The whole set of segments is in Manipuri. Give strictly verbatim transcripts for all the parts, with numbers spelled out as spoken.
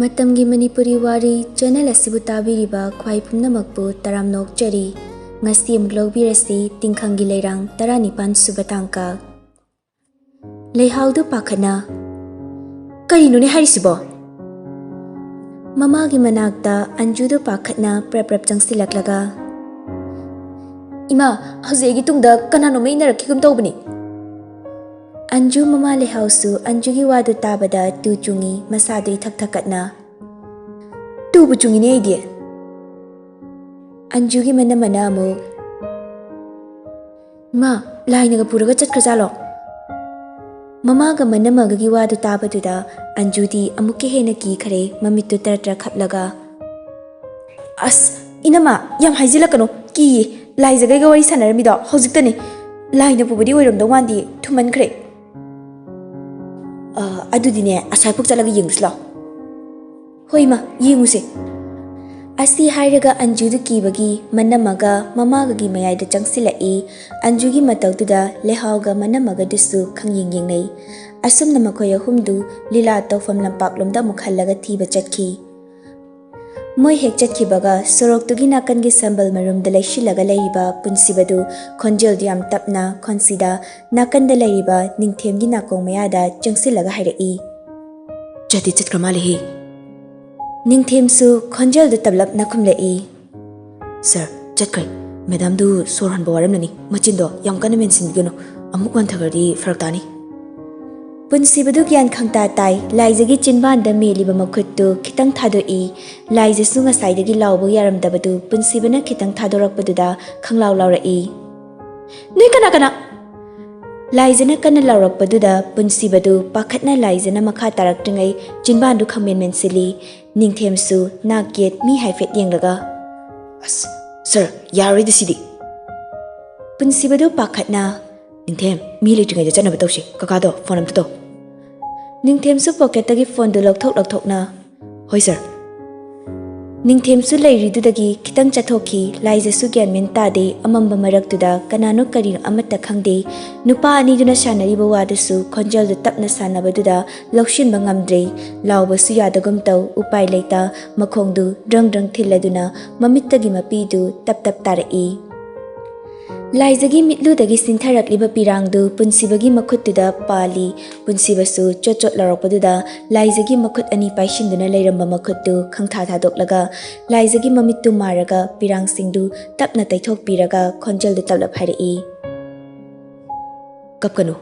ꯃꯇꯝꯒꯤ ꯃꯅꯤꯄꯨꯔꯤ ꯋꯥꯔꯤ ꯆꯦꯅꯦꯜ ꯑꯁꯤꯕꯨ ꯇꯥꯕꯤꯔꯤꯕ ꯈ꯭ꯋꯥꯏ ꯄꯨꯝꯅꯃꯛꯄꯨ ꯇꯔꯥꯝꯅ ꯑꯣꯛꯆꯔꯤ꯫ ꯉꯁꯤ ꯑꯃꯨꯛ ꯂꯧꯕꯤꯔꯁꯤ ꯇꯤꯡꯈꯪꯒꯤ ꯂꯩꯔꯥꯡ ꯇꯔꯥꯅꯤꯄꯥꯟ ꯁꯨꯕ ꯇꯥꯡꯀꯛ꯫ ꯂꯩꯍꯥꯎꯗꯨ ꯄꯥꯈꯠꯅ, "ꯀꯔꯤꯅꯣꯅꯦ ꯍꯥꯏꯔꯤꯁꯤꯕꯣ?" ꯃꯃꯥꯒꯤ ꯃꯅꯥꯛꯇ ꯑꯟꯖꯨꯗꯨ ꯄꯥꯈꯠꯅ ꯄ꯭ꯔꯞ ꯄ꯭ꯔꯞ ꯆꯪꯁꯤꯜꯂꯛꯂꯒ, "ꯏꯃꯥ, ꯍꯧꯖꯤꯛ ꯑꯩꯒꯤ ꯇꯨꯡꯗ ꯀꯅꯥꯅꯣꯝꯃ ꯏꯟꯅꯔꯛꯈꯤꯒꯨꯝ ꯇꯧꯕꯅꯤ꯫" ꯑꯟꯖꯨ ꯃꯃꯥ ꯂꯩꯍꯥꯎꯁꯨ ꯑꯟꯖꯨꯒꯤ ꯋꯥꯗꯨ ꯇꯥꯕꯗ ꯇꯨ ꯆꯨꯡꯉꯤ, ꯃꯁꯥꯗꯨ ꯏꯊꯛ ꯊꯛꯀꯠꯅ, "ꯇꯨꯕꯨ ꯆꯨꯡꯉꯤꯅꯦ ꯑꯩꯗꯤ꯫" ꯑꯟꯖꯨꯒꯤ ꯃꯅꯝꯃꯅ ꯑꯃꯨꯛ, "ꯏꯃꯥ, ꯂꯥꯏꯅꯒ ꯄꯨꯔꯒ ꯆꯠꯈ꯭ꯔꯖꯥꯠꯂꯣ?" ꯃꯃꯥꯒ ꯃꯅꯝꯃꯒꯒꯤ ꯋꯥꯗꯨ ꯇꯥꯕꯗꯨꯗ ꯑꯟꯖꯨꯗꯤ ꯑꯃꯨꯛꯀ ꯍꯦꯟꯅ ꯀꯤꯈꯔꯦ, ꯃꯃꯤꯠꯇꯨ ꯇꯔ ꯇꯔ ꯈꯞꯂꯒ, "ꯑꯁ, ꯏꯅꯝꯃ, ꯌꯥꯝ ꯍꯥꯏꯖꯤꯜꯂꯛꯀꯅꯨ, ꯀꯤꯌꯦ꯫ ꯂꯥꯏꯖꯒꯩꯒ ꯋꯥꯔꯤ ꯁꯥꯟꯅꯔꯝꯃꯤꯗꯣ ꯍꯧꯖꯤꯛꯇꯅꯤ꯫ ꯂꯥꯏꯅ ꯄꯨꯕꯗꯤ ꯑꯣꯏꯔꯝꯗꯧ ꯃꯥꯟꯗꯦ, ꯊꯨꯃꯟꯈ꯭ꯔꯦ꯫" "ꯑ, ꯑꯗꯨꯗꯤꯅꯦ, ꯑꯁ꯭ꯋꯥꯏꯐꯥꯎ ꯆꯠꯂꯒ ꯌꯦꯡꯉꯨꯁꯤ ꯂꯥꯎ꯫" "ꯍꯣꯏ ꯏꯃꯥ, ꯌꯦꯡꯉꯨꯁꯦ꯫" ꯑꯁꯤ ꯍꯥꯏꯔꯒ ꯑꯟꯖꯨꯗꯨ ꯀꯤꯕꯒꯤ ꯃꯅꯝꯃꯒ ꯃꯃꯥꯒꯒꯤ ꯃꯌꯥꯏꯗ ꯆꯪꯁꯤꯜꯂꯛꯏ꯫ ꯑꯟꯖꯨꯒꯤ ꯃꯇꯧꯗꯨꯗ ꯂꯩꯍꯥꯎꯒ ꯃꯅꯝꯃꯒꯗꯨꯁꯨ ꯈꯪꯌꯦꯡ ꯌꯦꯡꯅꯩ꯫ ꯑꯁꯨꯝꯅ ꯃꯈꯣꯏ ꯑꯍꯨꯝꯗꯨ ꯂꯤꯂꯥ ꯇꯧꯐꯝ ꯂꯝꯄꯥꯛꯂꯣꯝꯗ ꯑꯃꯨꯛ ꯍꯜꯂꯒ ꯊꯤꯕ ꯆꯠꯈꯤ꯫ ꯃꯣꯏ ꯍꯦꯛ ꯆꯠꯈꯤꯕꯒ ꯁꯣꯔꯣꯛꯇꯨꯒꯤ ꯅꯥꯀꯟꯒꯤ ꯁꯝꯕꯜ ꯃꯔꯨꯝꯗ ꯂꯩꯁꯤꯜꯂꯒ ꯂꯩꯔꯤꯕ ꯄꯨꯟꯁꯤꯕꯗꯨ ꯈꯣꯟꯖꯦꯜꯗꯨ ꯌꯥꯝ ꯇꯞꯅ ꯈꯣꯟꯁꯤꯗ ꯅꯥꯀꯟꯗ ꯂꯩꯔꯤꯕ ꯅꯤꯡꯊꯦꯝꯒꯤ ꯅꯥꯀꯣꯡ ꯃꯌꯥꯗ ꯆꯪꯁꯤꯜꯂꯒ ꯍꯥꯏꯔꯛꯏ꯫ "ꯆꯠꯇꯤ ꯆꯠꯈ꯭ꯔ ꯃꯥꯜꯂꯦꯍꯦ꯫" ꯅꯤꯡꯊꯦꯝꯁꯨ ꯈꯣꯟꯖꯦꯜꯗꯨ ꯇꯞꯂꯞꯅ ꯈꯨꯝꯂꯛꯏ꯫ "ꯁꯥꯔ, ꯆꯠꯈ꯭ꯔꯦ꯫ ꯃꯦꯗꯥꯝꯗꯨ ꯁꯣꯔ ꯍꯣꯟꯕ ꯋꯥꯔꯝꯂꯅꯤ꯫ ꯃꯆꯤꯟꯗꯣ ꯌꯥꯝ ꯀꯟꯅ ꯃꯦꯟꯁꯤꯟꯕꯤꯒꯅꯨ꯫ ꯑꯃꯨꯛ ꯋꯥꯟꯊꯈ꯭ꯔꯗꯤ ꯐꯔꯛ ꯇꯥꯅꯤ꯫" ꯄꯨꯟꯁꯤꯕꯗꯨ ꯒ꯭ꯌꯥꯟ ꯈꯪꯇꯥ ꯇꯥꯏ꯫ ꯂꯥꯏꯖꯒꯤ ꯆꯤꯟꯕꯥꯟꯗ ꯃꯦꯜꯂꯤꯕ ꯃꯈꯨꯠꯇꯨ ꯈꯤꯇꯪ ꯊꯥꯗꯣꯛꯏ꯫ ꯂꯥꯏꯖꯁꯨ ꯉꯁꯥꯏꯗꯒꯤ ꯂꯥꯎꯕ ꯌꯥꯔꯝꯗꯕꯗꯨ ꯄꯨꯟꯁꯤꯕꯅ ꯈꯤꯇꯪ ꯊꯥꯗꯣꯔꯛꯄꯗꯨꯗ ꯈꯪꯂꯥꯎ ꯂꯥꯎꯔꯛꯏ꯫ "ꯅꯣꯏ ꯀꯅꯥ ꯀꯅꯥ?" ꯂꯥꯏꯖꯅ ꯀꯟꯅ ꯂꯥꯎꯔꯛꯄꯗꯨꯗ ꯄꯨꯟꯁꯤꯕꯗꯨ ꯄꯥꯈꯠꯅ ꯂꯥꯏꯖꯅ ꯃꯈꯥ ꯇꯥꯔꯛꯇ꯭ꯔꯤꯉꯩ ꯆꯤꯟꯕꯥꯟꯗꯨ ꯈꯪꯃꯦꯟ ꯃꯦꯟꯁꯤꯜꯂꯤ꯫ ꯅꯤꯡꯊꯦꯝꯁꯨ ꯅꯥꯛ ꯌꯦꯠ ꯃꯤ ꯍꯥꯏꯐꯦꯠ ꯌꯦꯡꯂꯒ, "ꯑꯁ, ꯁꯥꯔ, ꯌꯥꯔꯣꯏꯗ ꯁꯤꯗꯤ꯫" ꯄꯨꯟꯁꯤꯕꯗꯨ ꯄꯥꯈꯠꯅ, "ꯅꯤꯡꯊꯦꯝ, ꯃꯤ ꯂꯩꯇ꯭ꯔꯤꯉꯩꯗ ꯆꯠꯅꯕ ꯇꯧꯁꯤ꯫ ꯀꯀꯥꯗꯣ ꯐꯣꯟ ꯑꯝꯇ ꯇꯧ꯫" ꯅꯤꯡꯊꯦꯝꯁꯨ ꯄꯣꯀꯦꯠꯇꯒꯤ ꯐꯣꯟꯗꯨ ꯂꯧꯊꯣꯛ ꯂꯧꯊꯣꯛꯅ, "ꯍꯣꯏ ꯁꯥꯔ꯫" ꯅꯤꯡꯊꯦꯝꯁꯨ ꯂꯩꯔꯤꯗꯨꯗꯒꯤ ꯈꯤꯇꯪ ꯆꯠꯊꯣꯛꯈꯤ꯫ ꯂꯥꯏꯖꯁꯨ ꯒ꯭ꯌꯥꯟ ꯃꯦꯟ ꯇꯥꯗꯦ꯫ ꯑꯃꯝꯕ ꯃꯔꯛꯇꯨꯗ ꯀꯅꯥꯅꯣ ꯀꯔꯤꯅꯣ ꯑꯃꯠꯇ ꯈꯪꯗꯦ꯫ ꯅꯨꯄꯥ ꯑꯅꯤꯗꯨꯅ ꯁꯥꯟꯅꯔꯤꯕ ꯋꯥꯗꯨꯁꯨ ꯈꯣꯟꯖꯦꯜꯗꯨ ꯇꯞꯅ ꯁꯥꯟꯅꯕꯗꯨꯗ ꯂꯧꯁꯤꯟꯕ ꯉꯝꯗ꯭ꯔꯦ꯫ ꯂꯥꯎꯕꯁꯨ ꯌꯥꯗꯒꯨꯝ ꯇꯧ꯫ ꯎꯄꯥꯏ ꯂꯩꯇ ꯃꯈꯣꯡꯗꯨ ꯗ꯭ꯔꯪ ꯗ꯭ꯔꯪ ꯊꯤꯜꯂꯗꯨꯅ ꯃꯃꯤꯠꯇꯒꯤ ꯃꯄꯤꯗꯨ ꯇꯞ ꯇꯞ ꯇꯥꯔꯛꯏ꯫ ꯂꯥꯏꯖꯒꯤ ꯃꯤꯠꯂꯨꯗꯒꯤ ꯆꯤꯟꯊꯔꯛꯂꯤꯕ ꯄꯤꯔꯥꯡꯗꯨ ꯄꯨꯟꯁꯤꯕꯒꯤ ꯃꯈꯨꯠꯇꯨꯗ ꯄꯥꯜꯂꯤ꯫ ꯄꯨꯟꯁꯤꯕꯁꯨ ꯆꯣꯠ ꯆꯣꯠ ꯂꯥꯎꯔꯛꯄꯗꯨꯗ ꯂꯥꯏꯖꯒꯤ ꯃꯈꯨꯠ ꯑꯅꯤ ꯄꯥꯏꯁꯤꯟꯗꯨꯅ ꯂꯩꯔꯝꯕ ꯃꯈꯨꯠꯇꯨ ꯈꯪꯊꯥ ꯊꯥꯗꯣꯛꯂꯒ ꯂꯥꯏꯖꯒꯤ ꯃꯃꯤꯠꯇꯨ ꯃꯥꯔꯒ ꯄꯤꯔꯥꯡꯁꯤꯡꯗꯨ ꯇꯞꯅ ꯇꯩꯊꯣꯛꯄꯤꯔꯒ ꯈꯣꯟꯖꯦꯜꯗꯨ ꯇꯞꯂꯞ ꯍꯥꯏꯔꯛꯏ, "ꯀꯞꯀꯅꯨ꯫"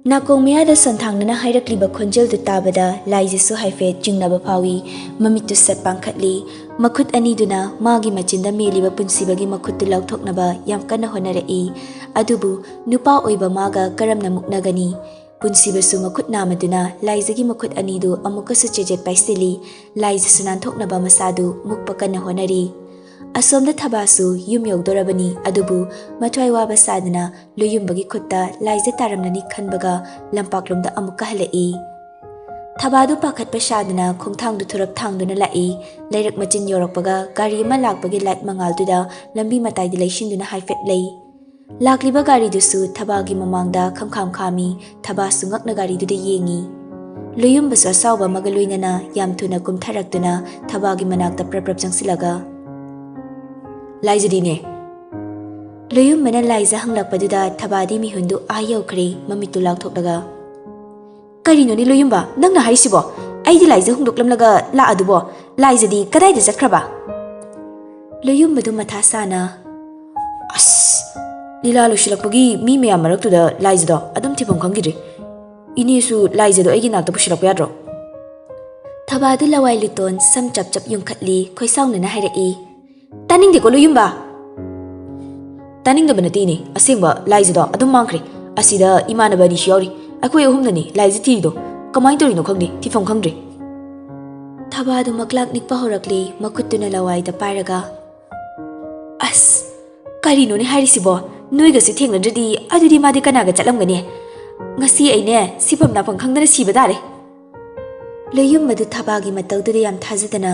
ꯅꯥꯀꯣꯡ ꯃꯌꯥꯗ ꯁꯣꯟꯊꯥꯡꯅꯅ ꯍꯥꯏꯔꯛꯂꯤꯕ ꯈꯣꯟꯖꯦꯜꯗꯨ ꯇꯥꯕꯗ ꯂꯥꯏꯖꯁꯨ ꯍꯥꯏꯐꯦꯠ ꯆꯤꯡꯅꯕ ꯐꯥꯎꯏ꯫ ꯃꯃꯤꯠꯇꯨ ꯁꯠ ꯄꯥꯡꯈꯠꯂꯤ꯫ ꯃꯈꯨꯠ ꯑꯅꯤꯗꯨꯅ ꯃꯥꯒꯤ ꯃꯆꯤꯟꯗ ꯃꯦꯜꯂꯤꯕ ꯄꯨꯟꯁꯤꯕꯒꯤ ꯃꯈꯨꯠꯇꯨ ꯂꯥꯎꯊꯣꯛꯅꯕ ꯌꯥꯝ ꯀꯟꯅ ꯍꯣꯠꯅꯔꯛꯏ꯫ ꯑꯗꯨꯕꯨ ꯅꯨꯄꯥ ꯑꯣꯏꯕ ꯃꯥꯒ ꯀꯔꯝꯅ ꯃꯨꯛꯅꯒꯅꯤ? ꯄꯨꯟꯁꯤꯕꯁꯨ ꯃꯈꯨꯠ ꯅꯥꯝꯃꯗꯨꯅ ꯂꯥꯏꯖꯒꯤ ꯃꯈꯨꯠ ꯑꯅꯤꯗꯨ ꯑꯃꯨꯛꯀꯁꯨ ꯆꯦꯖꯦꯠ ꯄꯥꯏꯁꯤꯜꯂꯤ꯫ ꯂꯥꯏꯖꯁꯨ ꯅꯥꯟꯊꯣꯛꯅꯕ ꯃꯁꯥꯗꯨ ꯃꯨꯛꯄ ꯀꯟꯅ ꯍꯣꯠꯅꯔꯤ꯫ ꯑꯁꯣꯝꯗ ꯊꯕꯥꯁꯨ ꯌꯨꯝ ꯌꯧꯗꯣꯔꯕꯅꯤ, ꯑꯗꯨꯕꯨ ꯃꯊ꯭ꯋꯥꯏ ꯋꯥꯕ ꯁꯥꯗꯅ ꯂꯣꯌꯨꯝꯕꯒꯤ ꯈꯨꯠꯇ ꯂꯥꯏꯖ ꯇꯥꯔꯝꯂꯅꯤ ꯈꯟꯕꯒ ꯂꯝꯄꯥꯛꯂꯣꯝꯗ ꯑꯃꯨꯛꯀ ꯍꯜꯂꯛꯏ꯫ ꯊꯕꯥꯗꯨ ꯄꯥꯈꯠꯄ ꯁꯥꯗꯅ ꯈꯣꯡꯊꯥꯡꯗꯨ ꯊꯨꯔꯞ ꯊꯥꯡꯗꯨꯅ ꯂꯥꯛꯏ꯫ ꯂꯩꯔꯛ ꯃꯆꯤꯟ ꯌꯧꯔꯛꯄꯒ ꯒꯥꯔꯤ ꯑꯃ ꯂꯥꯛꯄꯒꯤ ꯂꯥꯏꯠ ꯃꯉꯥꯜꯗꯨꯗ ꯂꯝꯕꯤ ꯃꯇꯥꯏꯗ ꯂꯩꯁꯤꯟꯗꯨꯅ ꯍꯥꯏꯐꯦꯠ ꯂꯩ꯫ ꯂꯥꯛꯂꯤꯕ ꯒꯥꯔꯤꯗꯨꯁꯨ ꯊꯕꯥꯒꯤ ꯃꯃꯥꯡꯗ ꯈꯝꯈꯥꯝ ꯈꯥꯝꯃꯤ꯫ ꯊꯕꯥꯁꯨ ꯉꯛꯅ ꯒꯥꯔꯤꯗꯨꯗ ꯌꯦꯡꯉꯤ꯫ ꯂꯣꯌꯨꯝꯕꯁꯨ ꯑꯁꯥꯎꯕ ꯑꯃꯒ ꯂꯣꯏꯅꯅ ꯌꯥꯝ ꯊꯨꯅ ꯀꯨꯝꯊꯔꯛꯇꯨꯅ ꯊꯕꯥꯒꯤ ꯃꯅꯥꯛꯇ ꯄ꯭ꯔꯞ ꯄ꯭ꯔꯞ ꯆꯪꯁꯤꯜꯂꯒ, "ꯂꯥꯏꯖꯗꯤꯅꯦ?" ꯂꯣꯌꯨꯝꯕꯅ ꯂꯥꯏꯖ ꯍꯪꯂꯛꯄꯗꯨꯗ ꯊꯕꯥꯗꯤ ꯃꯤꯍꯨꯟꯗꯨ ꯑꯥ ꯌꯧꯈ꯭ꯔꯦ, ꯃꯃꯤꯠꯇꯨ ꯂꯥꯎꯊꯣꯛꯂꯒ, "ꯀꯔꯤꯅꯣꯅꯦ ꯂꯣꯌꯨꯝꯕ, ꯅꯪꯅ ꯍꯥꯏꯔꯤꯁꯤꯕꯣ? ꯑꯩꯗꯤ ꯂꯥꯏꯖ ꯍꯨꯟꯗꯣꯛꯂꯝꯂꯒ ꯂꯥꯛꯑꯗꯨꯕꯣ? ꯂꯥꯏꯖꯗꯤ ꯀꯗꯥꯏꯗ ꯆꯠꯈ꯭ꯔꯕ?" ꯂꯣꯌꯨꯝꯕꯗꯨ ꯃꯊꯥ ꯁꯥꯅ, "ꯑꯁ, ꯂꯤꯂꯥ ꯂꯣꯏꯁꯤꯜꯂꯛꯄꯒꯤ ꯃꯤ ꯃꯌꯥꯝ ꯃꯔꯛꯇꯨꯗ ꯂꯥꯏꯖꯗꯣ ꯑꯗꯨꯝ ꯊꯤꯐꯝ ꯈꯪꯈꯤꯗ꯭ꯔꯦ꯫ ꯏꯅꯦꯁꯨ ꯂꯥꯏꯖꯗꯣ ꯑꯩꯒꯤ ꯅꯥꯛꯇ ꯄꯨꯁꯤꯜꯂꯛꯄ ꯌꯥꯗ꯭ꯔꯣ?" ꯊꯕꯥꯗꯨ ꯂꯋꯥꯏ ꯂꯨꯇꯣꯟ ꯁꯝ ꯆꯞ ꯆꯞ ꯌꯨꯡꯈꯠꯂꯤ, ꯈꯣꯏꯁꯥꯎꯅꯅ ꯍꯥꯏꯔꯛꯏ, "ꯇꯥꯅꯤꯡꯗꯦꯀꯣ ꯂꯣꯌꯨꯝꯕ!" "ꯇꯥꯅꯤꯡꯗꯕ ꯅꯠꯇꯦ ꯏꯅꯦ, ꯑꯁꯦꯡꯕ ꯂꯥꯏꯖꯗꯣ ꯑꯗꯨꯝ ꯃꯥꯡꯈ꯭ꯔꯦ꯫ ꯑꯁꯤꯗ ꯏꯃꯥꯟꯅꯕ ꯑꯅꯤꯁꯨ ꯌꯥꯎꯔꯤ, ꯑꯩꯈꯣꯏ ꯑꯍꯨꯝꯅꯅꯦ ꯂꯥꯏꯖ ꯊꯤꯔꯤꯗꯣ꯫ ꯀꯃꯥꯏꯅ ꯇꯧꯔꯤꯅꯣ ꯈꯪꯗꯦ, ꯊꯤꯐꯝ ꯈꯪꯗ꯭ꯔꯦ꯫" ꯊꯕꯥꯗꯨ ꯃꯛꯂꯥꯛ ꯅꯤꯛꯄ ꯍꯧꯔꯛꯂꯤ, ꯃꯈꯨꯠꯇꯨꯅ ꯂꯋꯥꯏꯗ ꯄꯥꯏꯔꯒ, "ꯑꯁ, ꯀꯔꯤꯅꯣꯅꯦ ꯍꯥꯏꯔꯤꯁꯤꯕꯣ? ꯅꯣꯏꯒꯁꯨ ꯊꯦꯡꯅꯗ꯭ꯔꯗꯤ ꯑꯗꯨꯗꯤ ꯃꯥꯗꯤ ꯀꯅꯥꯒ ꯆꯠꯂꯝꯒꯅꯤ? ꯉꯁꯤ ꯑꯩꯅꯦ ꯁꯤꯐꯝ ꯅꯥꯐꯝ ꯈꯪꯗꯅ ꯁꯤꯕ ꯇꯥꯔꯦ꯫" ꯂꯣꯌꯨꯝꯕꯗꯨ ꯊꯕꯥꯒꯤ ꯃꯇꯧꯗꯨꯗ ꯌꯥꯝ ꯊꯥꯖꯗꯅ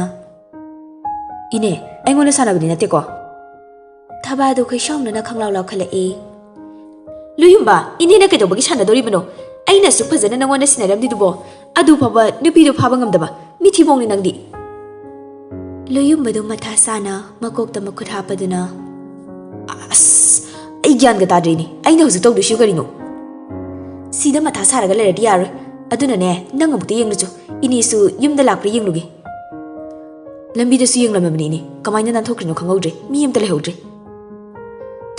"ꯏꯅꯦ, ꯑꯩꯉꯣꯟꯗ ꯁꯥꯟꯅꯕꯗꯤ ꯅꯠꯇꯦꯀꯣ?" ꯊꯕꯥꯗꯨ ꯈꯣꯏꯁꯥꯎꯅꯅ ꯈꯪꯂꯥꯎ ꯂꯥꯎꯈꯠꯂꯛꯏ꯫ "ꯂꯨꯌꯨꯝꯕ, ꯏꯅꯦꯅ ꯀꯩꯗꯧꯕꯒꯤ ꯁꯥꯟꯅꯗꯣꯔꯤꯕꯅꯣ? ꯑꯩꯅ ꯑꯁꯨꯛ ꯐꯖꯅ ꯅꯪꯉꯣꯟꯗ ꯁꯤꯟꯅꯔꯝꯂꯤꯗꯨꯕꯣ? ꯑꯗꯨ ꯐꯥꯎꯕ ꯅꯨꯄꯤꯗꯨ ꯐꯥꯕ ꯉꯝꯗꯕ ꯃꯤꯊꯤꯕꯣꯡꯅꯤ ꯅꯪꯗꯤ!" ꯂꯨꯌꯨꯝꯕꯗꯨ ꯃꯊꯥ ꯁꯥꯅ ꯃꯀꯣꯛꯇ ꯃꯈꯨꯠ ꯍꯥꯞꯄꯗꯨꯅ, "ꯑꯁ, ꯑꯩ ꯒ꯭ꯌꯥꯟꯒ ꯇꯥꯗ꯭ꯔꯦꯅꯦ꯫ ꯑꯩꯅ ꯍꯧꯖꯤꯛ ꯇꯧꯗꯣꯏꯁꯤꯕꯨ ꯀꯔꯤꯅꯣ? ꯁꯤꯗ ꯃꯊꯥ ꯁꯥꯔꯒ ꯂꯩꯔꯗꯤ ꯌꯥꯔꯣꯏ꯫ ꯑꯗꯨꯅꯅꯦ, ꯅꯪ ꯑꯃꯨꯛꯇ ꯌꯦꯡꯂꯨꯆꯣ꯫ ꯏꯅꯦꯁꯨ ꯌꯨꯝꯗ ꯂꯥꯛꯄ꯭ꯔꯥ ꯌꯦꯡꯂꯨꯒꯦ꯫" ꯂꯝꯕꯤꯗꯁꯨ ꯌꯦꯡꯂꯝꯃꯕꯅꯤ ꯏꯅꯦ꯫ ꯀꯃꯥꯏꯅ ꯅꯥꯟꯊꯣꯛꯈ꯭ꯔꯤꯅꯣ ꯈꯪꯍꯧꯗ꯭ꯔꯦ꯫ ꯃꯤ ꯑꯝꯇ ꯂꯩꯍꯧꯗ꯭ꯔꯦ꯫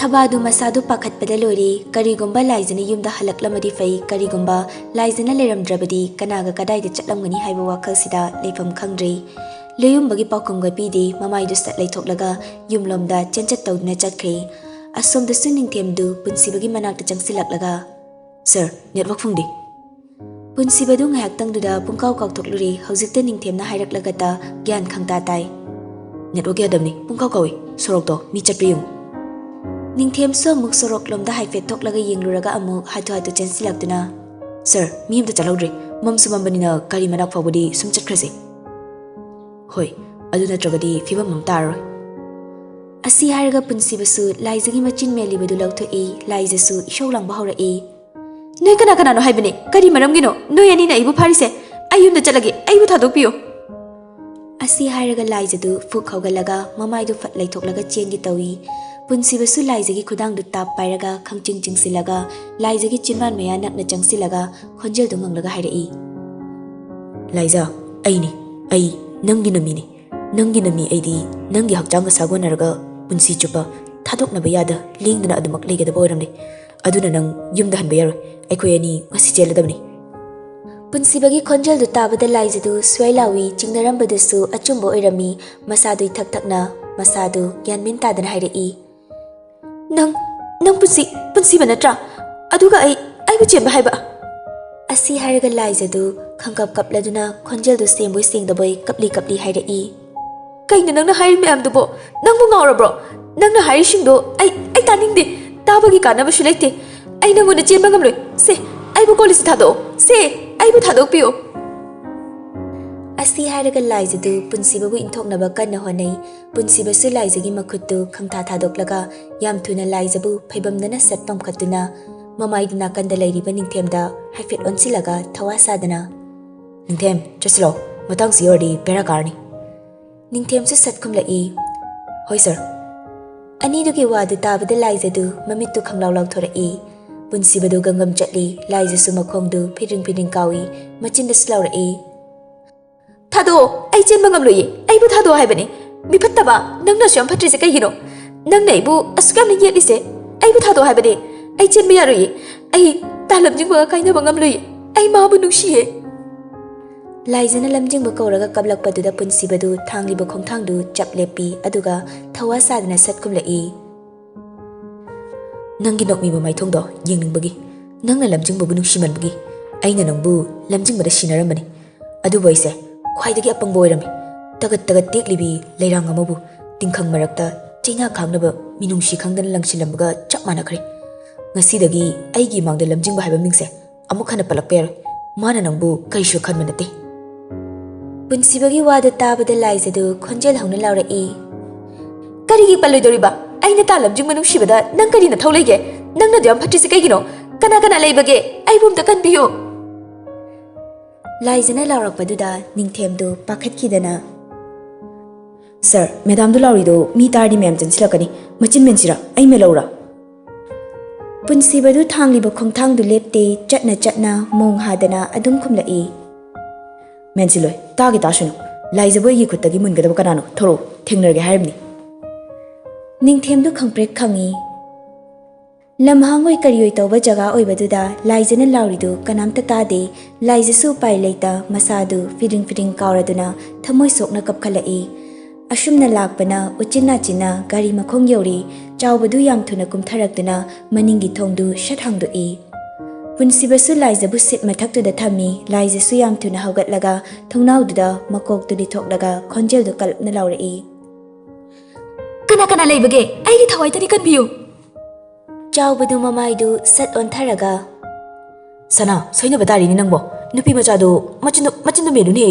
ꯊꯕꯥꯗꯨ ꯃꯁꯥꯗꯨ ꯄꯥꯈꯠꯄꯗ ꯂꯣꯏꯔꯦ꯫ ꯀꯔꯤꯒꯨꯝꯕ ꯂꯥꯏꯖꯅ ꯌꯨꯝꯗ ꯍꯜꯂꯛꯂꯝꯃꯗꯤ ꯐꯩ, ꯀꯔꯤꯒꯨꯝꯕ ꯂꯥꯏꯖꯅ ꯂꯩꯔꯝꯗ꯭ꯔꯕꯗꯤ ꯀꯅꯥꯒ ꯀꯗꯥꯏꯗ ꯆꯠꯂꯝꯒꯅꯤ ꯍꯥꯏꯕ ꯋꯥꯈꯜꯁꯤꯗ ꯂꯩꯐꯝ ꯈꯪꯗ꯭ꯔꯦ꯫ ꯂꯨꯌꯨꯝꯕꯒꯤ ꯄꯥꯎꯈꯨꯝꯒ ꯄꯤꯗꯦ, ꯃꯃꯥꯏꯗꯨ ꯁꯠ ꯂꯩꯊꯣꯛꯂꯒ ꯌꯨꯝꯂꯣꯝꯗ ꯆꯦꯟꯆꯠ ꯇꯧꯗꯨꯅ ꯆꯠꯈ꯭ꯔꯦ꯫ ꯑꯁꯣꯝꯗꯁꯨ ꯅꯤꯡꯊꯦꯝꯗꯨ ꯄꯨꯟꯁꯤꯕꯒꯤ ꯃꯅꯥꯛꯇ ꯆꯪꯁꯤꯜꯂꯛꯂꯒ, "ꯁꯥꯔ, ꯅꯦꯠꯋꯥꯛ ꯐꯪꯗꯦ꯫" ꯄꯨꯟꯁꯤꯕꯗꯨ ꯉꯥꯏꯍꯥꯛꯇꯪꯗꯨꯗ ꯄꯨꯡꯀꯥꯎ ꯀꯥꯎꯊꯣꯛꯂꯨꯔꯦ꯫ ꯍꯧꯖꯤꯛꯇ ꯅꯤꯡꯊꯦꯝꯅ ꯍꯥꯏꯔꯛꯂꯒꯇ ꯒ꯭ꯌꯥꯟ ꯈꯪꯇꯥ ꯇꯥꯏ꯫ "ꯅꯦꯠꯋꯥꯛ ꯌꯥꯗꯕꯅꯤ, ꯄꯨꯡꯀꯥꯎ ꯀꯥꯎꯏ꯫ ꯁꯣꯔꯣꯛꯇꯣ ꯃꯤ ꯆꯠꯄ꯭ꯔꯥ ꯌꯦꯡꯉꯨ꯫" ꯅꯤꯡꯊꯦꯝꯁꯨ ꯑꯃꯨꯛ ꯁꯣꯔꯣꯛꯂꯣꯝꯗ ꯍꯥꯏꯐꯦꯠ ꯊꯣꯛꯂꯒ ꯌꯦꯡꯂꯨꯔꯒ ꯑꯃꯨꯛ ꯍꯥꯊꯨ ꯍꯥꯊꯨ ꯆꯦꯟꯁꯤꯜꯂꯛꯇꯨꯅ, "ꯁꯥꯔ, ꯃꯤ ꯑꯝꯇ ꯆꯠꯍꯧꯗ꯭ꯔꯦ꯫ ꯃꯝꯁꯨ ꯃꯝꯕꯅꯤꯅ ꯒꯥꯔꯤ ꯃꯅꯥꯛ ꯐꯥꯎꯕꯗꯤ ꯁꯨꯝ ꯆꯠꯈ꯭ꯔꯁꯦ꯫" "ꯍꯣꯏ, ꯑꯗꯨ ꯅꯠꯇ꯭ꯔꯒꯗꯤ ꯐꯤꯕꯝ ꯑꯃ ꯇꯥꯔꯔꯣꯏ꯫" ꯑꯁꯤ ꯍꯥꯏꯔꯒ ꯄꯨꯟꯁꯤꯕꯁꯨ ꯂꯥꯏꯖꯒꯤ ꯃꯆꯤꯟ ꯃꯦꯜꯂꯤꯕꯗꯨ ꯂꯧꯊꯣꯛꯏ꯫ ꯂꯥꯏꯖꯁꯨ ꯏꯁꯧ ꯂꯥꯡꯕ ꯍꯧꯔꯛꯏ꯫ "ꯅꯣꯏ ꯀꯅꯥ ꯀꯅꯥꯅꯣ ꯍꯥꯏꯕꯅꯦ? ꯀꯔꯤ ꯃꯔꯝꯒꯤꯅꯣ ꯅꯣꯏ ꯑꯅꯤꯅ ꯑꯩꯕꯨ ꯐꯥꯔꯤꯁꯦ? ꯑꯩ ꯌꯨꯝꯗ ꯆꯠꯂꯒꯦ, ꯑꯩꯕꯨ ꯊꯥꯗꯣꯛꯄꯤꯌꯨ꯫" ꯑꯁꯤ ꯍꯥꯏꯔꯒ ꯂꯥꯏꯖꯗꯨ ꯐꯨꯛ ꯍꯧꯒꯠꯂꯒ ꯃꯃꯥꯏꯗꯨ ꯐꯠ ꯂꯩꯊꯣꯛꯂꯒ ꯆꯦꯟꯒꯦ ꯇꯧꯏ꯫ ꯄꯨꯟꯁꯤꯕꯁꯨ ꯂꯥꯏꯖꯒꯤ ꯈꯨꯗꯥꯡꯗꯨ ꯇꯥꯞ ꯄꯥꯏꯔꯒ ꯈꯪꯆꯤꯡ ꯆꯤꯡꯁꯤꯜꯂꯒ ꯂꯥꯏꯖꯒꯤ ꯆꯤꯟꯕꯥꯟ ꯃꯌꯥ ꯅꯛꯅ ꯆꯪꯁꯤꯜꯂꯒ ꯈꯣꯟꯖꯦꯜꯗꯨ ꯉꯪꯂꯒ ꯍꯥꯏꯔꯛꯏ, "ꯂꯥꯏꯖ, ꯑꯩꯅꯤ, ꯑꯩ ꯅꯪꯒꯤ ꯅꯃꯤꯅꯤ꯫ ꯅꯪꯒꯤ ꯅꯃꯤ ꯑꯩꯗꯤ ꯅꯪꯒꯤ ꯍꯛꯆꯥꯡꯒ ꯁꯥꯒꯣꯟꯅꯔꯒ ꯄꯨꯟꯁꯤ ꯆꯨꯞꯄ ꯊꯥꯗꯣꯛꯅꯕ ꯌꯥꯗ ꯂꯦꯡꯗꯅ ꯑꯗꯨꯃꯛ ꯂꯩꯒꯗꯕ ꯑꯣꯏꯔꯝꯂꯦ꯫ ꯑꯗꯨꯅ ꯅꯪ ꯌꯨꯝꯗ ꯍꯟꯕ ꯌꯥꯔꯣꯏ꯫ ꯑꯩꯈꯣꯏ ꯑꯅꯤ ꯉꯁꯤ ꯆꯦꯜꯂꯗꯕꯅꯤ꯫" ꯄꯨꯟꯁꯤꯕꯒꯤ ꯈꯣꯟꯖꯦꯜꯗꯨ ꯇꯥꯕꯗ ꯂꯥꯏꯖꯗꯨ ꯁ꯭ꯋꯥꯏ ꯂꯥꯎꯏ꯫ ꯆꯤꯡꯅꯔꯝꯕꯗꯨꯁꯨ ꯑꯆꯨꯝꯕ ꯑꯣꯏꯔꯝꯃꯤ꯫ ꯃꯁꯥꯗꯨ ꯏꯊꯛ ꯊꯛꯅ, ꯃꯁꯥꯗꯨ ꯒ꯭ꯌꯥꯟ ꯃꯦꯟ ꯇꯥꯗꯅ ꯍꯥꯏꯔꯛꯏ, "ꯅꯪ, ꯅꯪ ꯄꯨꯟꯁꯤ, ꯄꯨꯟꯁꯤꯕ ꯅꯠꯇ꯭ꯔꯥ? ꯑꯗꯨꯒ ꯑꯩ, ꯑꯩꯕꯨ ꯆꯦꯟꯕ ꯍꯥꯏꯕ?" ꯑꯁꯤ ꯍꯥꯏꯔꯒ ꯂꯥꯏꯖꯗꯨ ꯈꯪꯀꯞ ꯀꯞꯂꯗꯨꯅ ꯈꯣꯟꯖꯦꯜꯗꯨ ꯁꯦꯡꯕꯣꯏ ꯁꯦꯡꯗꯕꯣꯏ ꯀꯞꯂꯤ ꯀꯞꯂꯤ ꯍꯥꯏꯔꯛꯏ, "ꯀꯩꯅꯣ ꯅꯪꯅ ꯍꯥꯏꯔꯤ ꯃꯌꯥꯝꯗꯨꯕꯣ? ꯅꯪꯕꯨ ꯉꯥꯎꯔꯕ꯭ꯔꯣ? ꯅꯪꯅ ꯍꯥꯏꯔꯤꯁꯤꯡꯗꯣ ꯑꯩ, ꯑꯩ ꯇꯥꯅꯤꯡꯗꯦ꯫ ꯇꯥꯕꯒꯤ ꯀꯥꯟꯅꯕꯁꯨ ꯂꯩꯇꯦ꯫ ꯑꯩ ꯅꯪꯉꯣꯟꯗ ꯆꯦꯟꯕ ꯉꯝꯂꯣꯏ꯫ ꯁꯦ, ꯑꯩꯕꯨ ꯀꯣꯂꯦꯖꯇ ꯊꯥꯗꯣꯛꯑꯣ꯫ ꯁꯦ, ꯑꯩꯕꯨ ꯊꯥꯗꯣꯛꯄꯤꯌꯣ꯫" ꯑꯁꯤ ꯍꯥꯏꯔꯒ ꯂꯥꯏꯖꯗꯨ ꯄꯨꯟꯁꯤꯕꯕꯨ ꯏꯟꯊꯣꯛꯅꯕ ꯀꯟꯅ ꯍꯣꯠꯅꯩ꯫ ꯄꯨꯟꯁꯤꯕꯁꯨ ꯂꯥꯏꯖꯒꯤ ꯃꯈꯨꯠꯇꯨ ꯈꯪꯊꯥ ꯊꯥꯗꯣꯛꯂꯒ ꯌꯥꯝ ꯊꯨꯅ ꯂꯥꯏꯖꯕꯨ ꯐꯩꯕꯝꯗꯅ ꯁꯠ ꯄꯝꯈꯠꯇꯨꯅ ꯃꯃꯥꯏꯗꯨ ꯅꯥꯀꯟꯗ ꯂꯩꯔꯤꯕ ꯅꯤꯡꯊꯦꯝꯗ ꯍꯥꯏꯐꯦꯠ ꯑꯣꯟꯁꯤꯜꯂꯒ ꯊꯋꯥ ꯁꯥꯗꯅ, "ꯅꯤꯡꯊꯦꯝ, ꯆꯠꯁꯤꯜꯂꯣ, ꯃꯇꯥꯡꯁꯤ ꯌꯧꯔꯗꯤ ꯕꯦꯔꯥ ꯀꯥꯔꯅꯤ꯫" ꯅꯤꯡꯊꯦꯝꯁꯨ ꯁꯠ ꯈꯨꯝꯂꯛꯏ, "ꯍꯣꯏ ꯁꯥꯔ꯫" ꯑꯅꯤꯗꯨꯒꯤ ꯋꯥꯗꯨ ꯇꯥꯕꯗ ꯂꯥꯏꯖꯗꯨ ꯃꯃꯤꯠꯇꯨ ꯈꯪꯂꯥꯎ ꯂꯥꯎꯊꯣꯔꯛꯏ꯫ ꯄꯨꯟꯁꯤꯕꯗꯨ ꯒꯝꯒꯝ ꯆꯠꯂꯤ, ꯂꯥꯏꯖꯁꯨ ꯃꯈꯣꯡꯗꯨ ꯐꯤꯗ꯭ꯔꯤꯡ ꯐꯤꯗ꯭ꯔꯤꯡ ꯀꯥꯎꯏ, ꯃꯆꯤꯟꯗꯁꯨ ꯂꯥꯎꯔꯛꯏ, "ꯊꯥꯗꯣꯛꯑꯣ, ꯑꯩ ꯆꯦꯟꯕ ꯉꯝꯂꯣꯏꯌꯦ, ꯑꯩꯕꯨ ꯊꯥꯗꯣꯛꯑꯣ ꯍꯥꯏꯕꯅꯦ꯫ ꯃꯤꯐꯠꯇꯕ, ꯅꯪꯅ ꯑꯁꯨꯛ ꯌꯥꯝ ꯐꯠꯇ꯭ꯔꯤꯁꯦ ꯀꯩꯒꯤꯅꯣ? ꯅꯪꯅ ꯑꯩꯕꯨ ꯑꯁꯨꯛ ꯌꯥꯝꯅ ꯌꯦꯠꯂꯤꯁꯦ, ꯑꯩꯕꯨ ꯊꯥꯗꯣꯛꯑꯣ ꯍꯥꯏꯕꯅꯦ꯫ ꯑꯩ ꯆꯦꯟꯕ ꯌꯥꯔꯣꯏꯌꯦ, ꯑꯩ ꯇꯥ ꯂꯝꯖꯤꯡꯕꯒ ꯀꯥꯏꯅꯕ ꯉꯝꯂꯣꯏꯌꯦ, ꯑꯩ ꯃꯥꯕꯨ ꯅꯨꯡꯁꯤꯌꯦ꯫" ꯂꯥꯏꯖꯅ ꯂꯝꯖꯤꯡꯕ ꯀꯧꯔꯒ ꯀꯞꯂꯛꯄꯗꯨꯗ ꯄꯨꯟꯁꯤꯕꯗꯨ ꯊꯥꯡꯂꯤꯕ ꯈꯣꯡꯊꯥꯡꯗꯨ ꯆꯞ ꯂꯦꯞꯄꯤ, ꯑꯗꯨꯒ ꯊꯋꯥ ꯁꯥꯗꯅ ꯁꯠ ꯈꯨꯝꯂꯛꯏ, "ꯅꯪꯒꯤ ꯅꯣꯛꯃꯤꯕ ꯃꯥꯏꯊꯣꯡꯗꯣ ꯌꯦꯡꯅꯤꯡꯕꯒꯤ, ꯅꯪꯅ ꯂꯝꯖꯤꯡꯕꯕꯨ ꯅꯨꯡꯁꯤꯃꯟꯕꯒꯤ ꯑꯩꯅ ꯅꯪꯕꯨ ꯂꯝꯖꯤꯡꯕꯗ ꯁꯤꯟꯅꯔꯝꯕꯅꯤ꯫ ꯑꯗꯨꯕꯨ ꯑꯩꯁꯦ ꯈ꯭ꯋꯥꯏꯗꯒꯤ ꯑꯄꯪꯕ ꯑꯣꯏꯔꯝꯃꯤ꯫ ꯇꯒꯠ ꯇꯒꯠ ꯇꯦꯛꯂꯤꯕꯤ ꯂꯩꯔꯥꯡ ꯑꯃꯕꯨ ꯇꯤꯡꯈꯪ ꯃꯔꯛꯇ ꯆꯩꯅꯥ ꯈꯥꯡꯅꯕ ꯃꯤꯅꯨꯡꯁꯤ ꯈꯪꯗꯅ ꯂꯪꯁꯤꯜꯂꯝꯕꯒ ꯆꯞ ꯃꯥꯟꯅꯈ꯭ꯔꯦ꯫ ꯉꯁꯤꯗꯒꯤ ꯑꯩꯒꯤ ꯏꯃꯥꯡꯗ ꯂꯝꯖꯤꯡꯕ ꯍꯥꯏꯕ ꯃꯤꯡꯁꯦ ꯑꯃꯨꯛ ꯍꯟꯅ ꯄꯜꯂꯛꯄ ꯌꯥꯔꯣꯏ꯫ ꯃꯥꯅ ꯅꯪꯕꯨ ꯀꯔꯤꯁꯨ ꯈꯟꯕ ꯅꯠꯇꯦ꯫" ꯄꯨꯟꯁꯤꯕꯒꯤ ꯋꯥꯗꯨ ꯇꯥꯕꯗ ꯂꯥꯏꯖꯗꯨ ꯈꯣꯟꯖꯦꯜ ꯍꯧꯅ ꯂꯥꯎꯔꯛꯏ, "ꯀꯔꯤꯒꯤ ꯄꯜꯂꯣꯏꯗꯧꯔꯤꯕ? ꯑꯩꯅ ꯇꯥ ꯂꯝꯖꯤꯡꯕ ꯅꯨꯡꯁꯤꯕꯗ ꯅꯪ ꯀꯔꯤ ꯅꯊꯧ ꯂꯩꯒꯦ? ꯅꯪꯅ ꯑꯗꯨ ꯌꯥꯝ ꯐꯠꯇ꯭ꯔꯤꯁꯦ ꯀꯩꯒꯤꯅꯣ? ꯀꯅꯥ ꯀꯅꯥ ꯂꯩꯕꯒꯦ? ꯑꯩꯕꯨ ꯑꯝꯇ ꯀꯟꯕꯤꯌꯨ꯫" ꯂꯥꯏꯖꯅ ꯂꯥꯎꯔꯛꯄꯗꯨꯗ ꯅꯤꯡꯊꯦꯝꯗꯨ ꯄꯥꯈꯠꯈꯤꯗꯅ, "ꯁꯥꯔ, ꯃꯦꯗꯥꯝꯗꯨ ꯂꯥꯎꯔꯤꯗꯣ ꯃꯤ ꯇꯥꯔꯗꯤ ꯃꯌꯥꯝ ꯆꯪꯁꯤꯜꯂꯛꯀꯅꯤ꯫ ꯃꯆꯤꯟ ꯃꯦꯟꯁꯤꯔꯥ? ꯑꯩ ꯃꯦꯜꯂꯧꯔꯥ?" ꯄꯨꯟꯁꯤꯕꯗꯨ ꯊꯥꯡꯂꯤꯕ ꯈꯣꯡꯊꯥꯡꯗꯨ ꯂꯦꯞꯇꯦ, ꯆꯠꯅ ꯆꯠꯅ ꯃꯣꯡ ꯍꯥꯗꯅ ꯑꯗꯨꯝ ꯈꯨꯝꯂꯛꯏ, "ꯃꯦꯟꯁꯤꯜꯂꯣꯏ, ꯇꯥꯒꯦ ꯇꯥꯁꯅꯨ꯫ ꯂꯥꯏꯖꯕꯨ ꯑꯩꯒꯤ ꯈꯨꯠꯇꯒꯤ ꯃꯨꯟꯒꯗꯕ ꯀꯅꯥꯅꯣ? ꯊꯣꯔꯛꯎ, ꯊꯦꯡꯅꯔꯒꯦ ꯍꯥꯏꯔꯤꯕꯅꯤ꯫" ꯅꯤꯡꯊꯦꯝꯗꯨ ꯈꯪꯄ꯭ꯔꯦꯛ ꯈꯪꯏ꯫ ꯂꯝꯍꯥꯡ ꯑꯣꯏ ꯀꯔꯤ ꯑꯣꯏ ꯇꯧꯕ ꯖꯒꯥ ꯑꯣꯏꯕꯗꯨꯗ ꯂꯥꯏꯖꯅ ꯂꯥꯎꯔꯤꯗꯨ ꯀꯅꯥꯝꯇ ꯇꯥꯗꯦ꯫ ꯂꯥꯏꯖꯁꯨ ꯎꯄꯥꯏ ꯂꯩꯇ ꯃꯁꯥꯗꯨ ꯐꯤꯗ꯭ꯔꯤꯡ ꯐꯤꯗ꯭ꯔꯤꯡ ꯀꯥꯎꯔꯗꯨꯅ ꯊꯃꯣꯏ ꯁꯣꯛꯅ ꯀꯞꯈꯠꯂꯛꯏ꯫ ꯑꯁꯨꯝꯅ ꯂꯥꯛꯄꯅ ꯎꯆꯤꯟ ꯅꯥꯆꯤꯟꯅ ꯒꯥꯔꯤ ꯃꯈꯣꯡ ꯌꯧꯔꯤ꯫ ꯆꯥꯎꯕꯗꯨ ꯌꯥꯝ ꯊꯨꯅ ꯀꯨꯝꯊꯔꯛꯇꯨꯅ ꯃꯅꯤꯡꯒꯤ ꯊꯣꯡꯗꯨ ꯁꯠ ꯍꯥꯡꯗꯣꯛꯏ꯫ ꯄꯨꯟꯁꯤꯕꯁꯨ ꯂꯥꯏꯖꯕꯨ ꯁꯤꯠ ꯃꯊꯛꯇꯨꯗ ꯊꯝꯃꯤ꯫ ꯂꯥꯏꯖꯁꯨ ꯌꯥꯝ ꯊꯨꯅ ꯍꯧꯒꯠꯂꯒ ꯊꯣꯡꯅꯥꯎꯗꯨꯗ ꯃꯀꯣꯛꯇꯨ ꯂꯤꯊꯣꯛꯂꯒ ꯈꯣꯟꯖꯦꯜꯗꯨ ꯀꯜꯂꯞꯅ ꯂꯥꯎꯔꯛꯏ, "ꯀꯅꯥ ꯀꯅꯥ ꯂꯩꯕꯒꯦ? ꯑꯩꯒꯤ ꯊꯋꯥꯏꯗꯗꯤ ꯀꯟꯕꯤꯌꯨ꯫" ꯆꯥꯎꯕꯗꯨ ꯃꯃꯥꯏꯗꯨ ꯁꯠ ꯑꯣꯟꯊꯔꯒ, "ꯁꯅꯥ, ꯁꯣꯏꯅꯕ ꯇꯥꯔꯤꯅꯤ ꯅꯪꯕꯣ꯫ ꯅꯨꯄꯤ ꯃꯆꯥꯗꯨ ꯃꯆꯤꯟꯗꯨ, ꯃꯆꯤꯟꯗꯨ ꯃꯦꯜꯂꯨꯅꯦ꯫"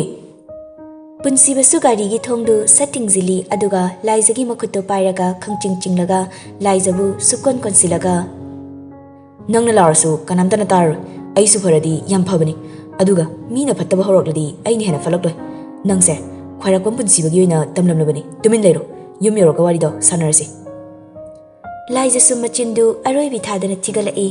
ꯄꯨꯟꯁꯤꯕꯁꯨ ꯒꯥꯔꯤꯒꯤ ꯊꯣꯡꯗꯨ ꯁꯠ ꯊꯤꯡꯖꯤꯜꯂꯤ, ꯑꯗꯨꯒ ꯂꯥꯏꯖꯒꯤ ꯃꯈꯨꯠꯇꯨ ꯄꯥꯏꯔꯒ ꯈꯪꯆꯤꯡ ꯆꯤꯡꯂꯒ ꯂꯥꯏꯖꯕꯨ ꯁꯨꯛꯀꯣꯟ ꯀꯣꯟꯁꯤꯜꯂꯒ, "ꯅꯪꯅ ꯂꯥꯎꯔꯁꯨ ꯀꯅꯥꯝꯇꯅ ꯇꯥꯔꯔꯣꯏ꯫ ꯑꯩꯁꯨ ꯐꯔꯗꯤ ꯌꯥꯝ ꯐꯕꯅꯤ, ꯑꯗꯨꯒ ꯃꯤꯅ ꯐꯠꯇꯕ ꯍꯧꯔꯛꯂꯗꯤ ꯑꯩꯅ ꯍꯦꯟꯅ ꯐꯠꯂꯛꯂꯣꯏ꯫ ꯅꯪꯁꯦ ꯈ꯭ꯋꯥꯏꯔꯥꯛꯄꯝ ꯄꯨꯟꯁꯤꯕꯒꯤ ꯑꯣꯏꯅ ꯇꯝꯂꯝꯂꯕꯅꯤ꯫ ꯇꯨꯃꯤꯟ ꯂꯩꯔꯣ, ꯌꯨꯝ ꯌꯧꯔꯒ ꯋꯥꯔꯤꯗꯣ ꯁꯥꯟꯅꯔꯁꯤ꯫" ꯂꯥꯏꯖꯁꯨ ꯃꯆꯤꯟꯗꯨ ꯑꯔꯣꯏꯕꯤ ꯊꯥꯗꯅ ꯊꯤꯒꯠꯂꯛꯏ꯫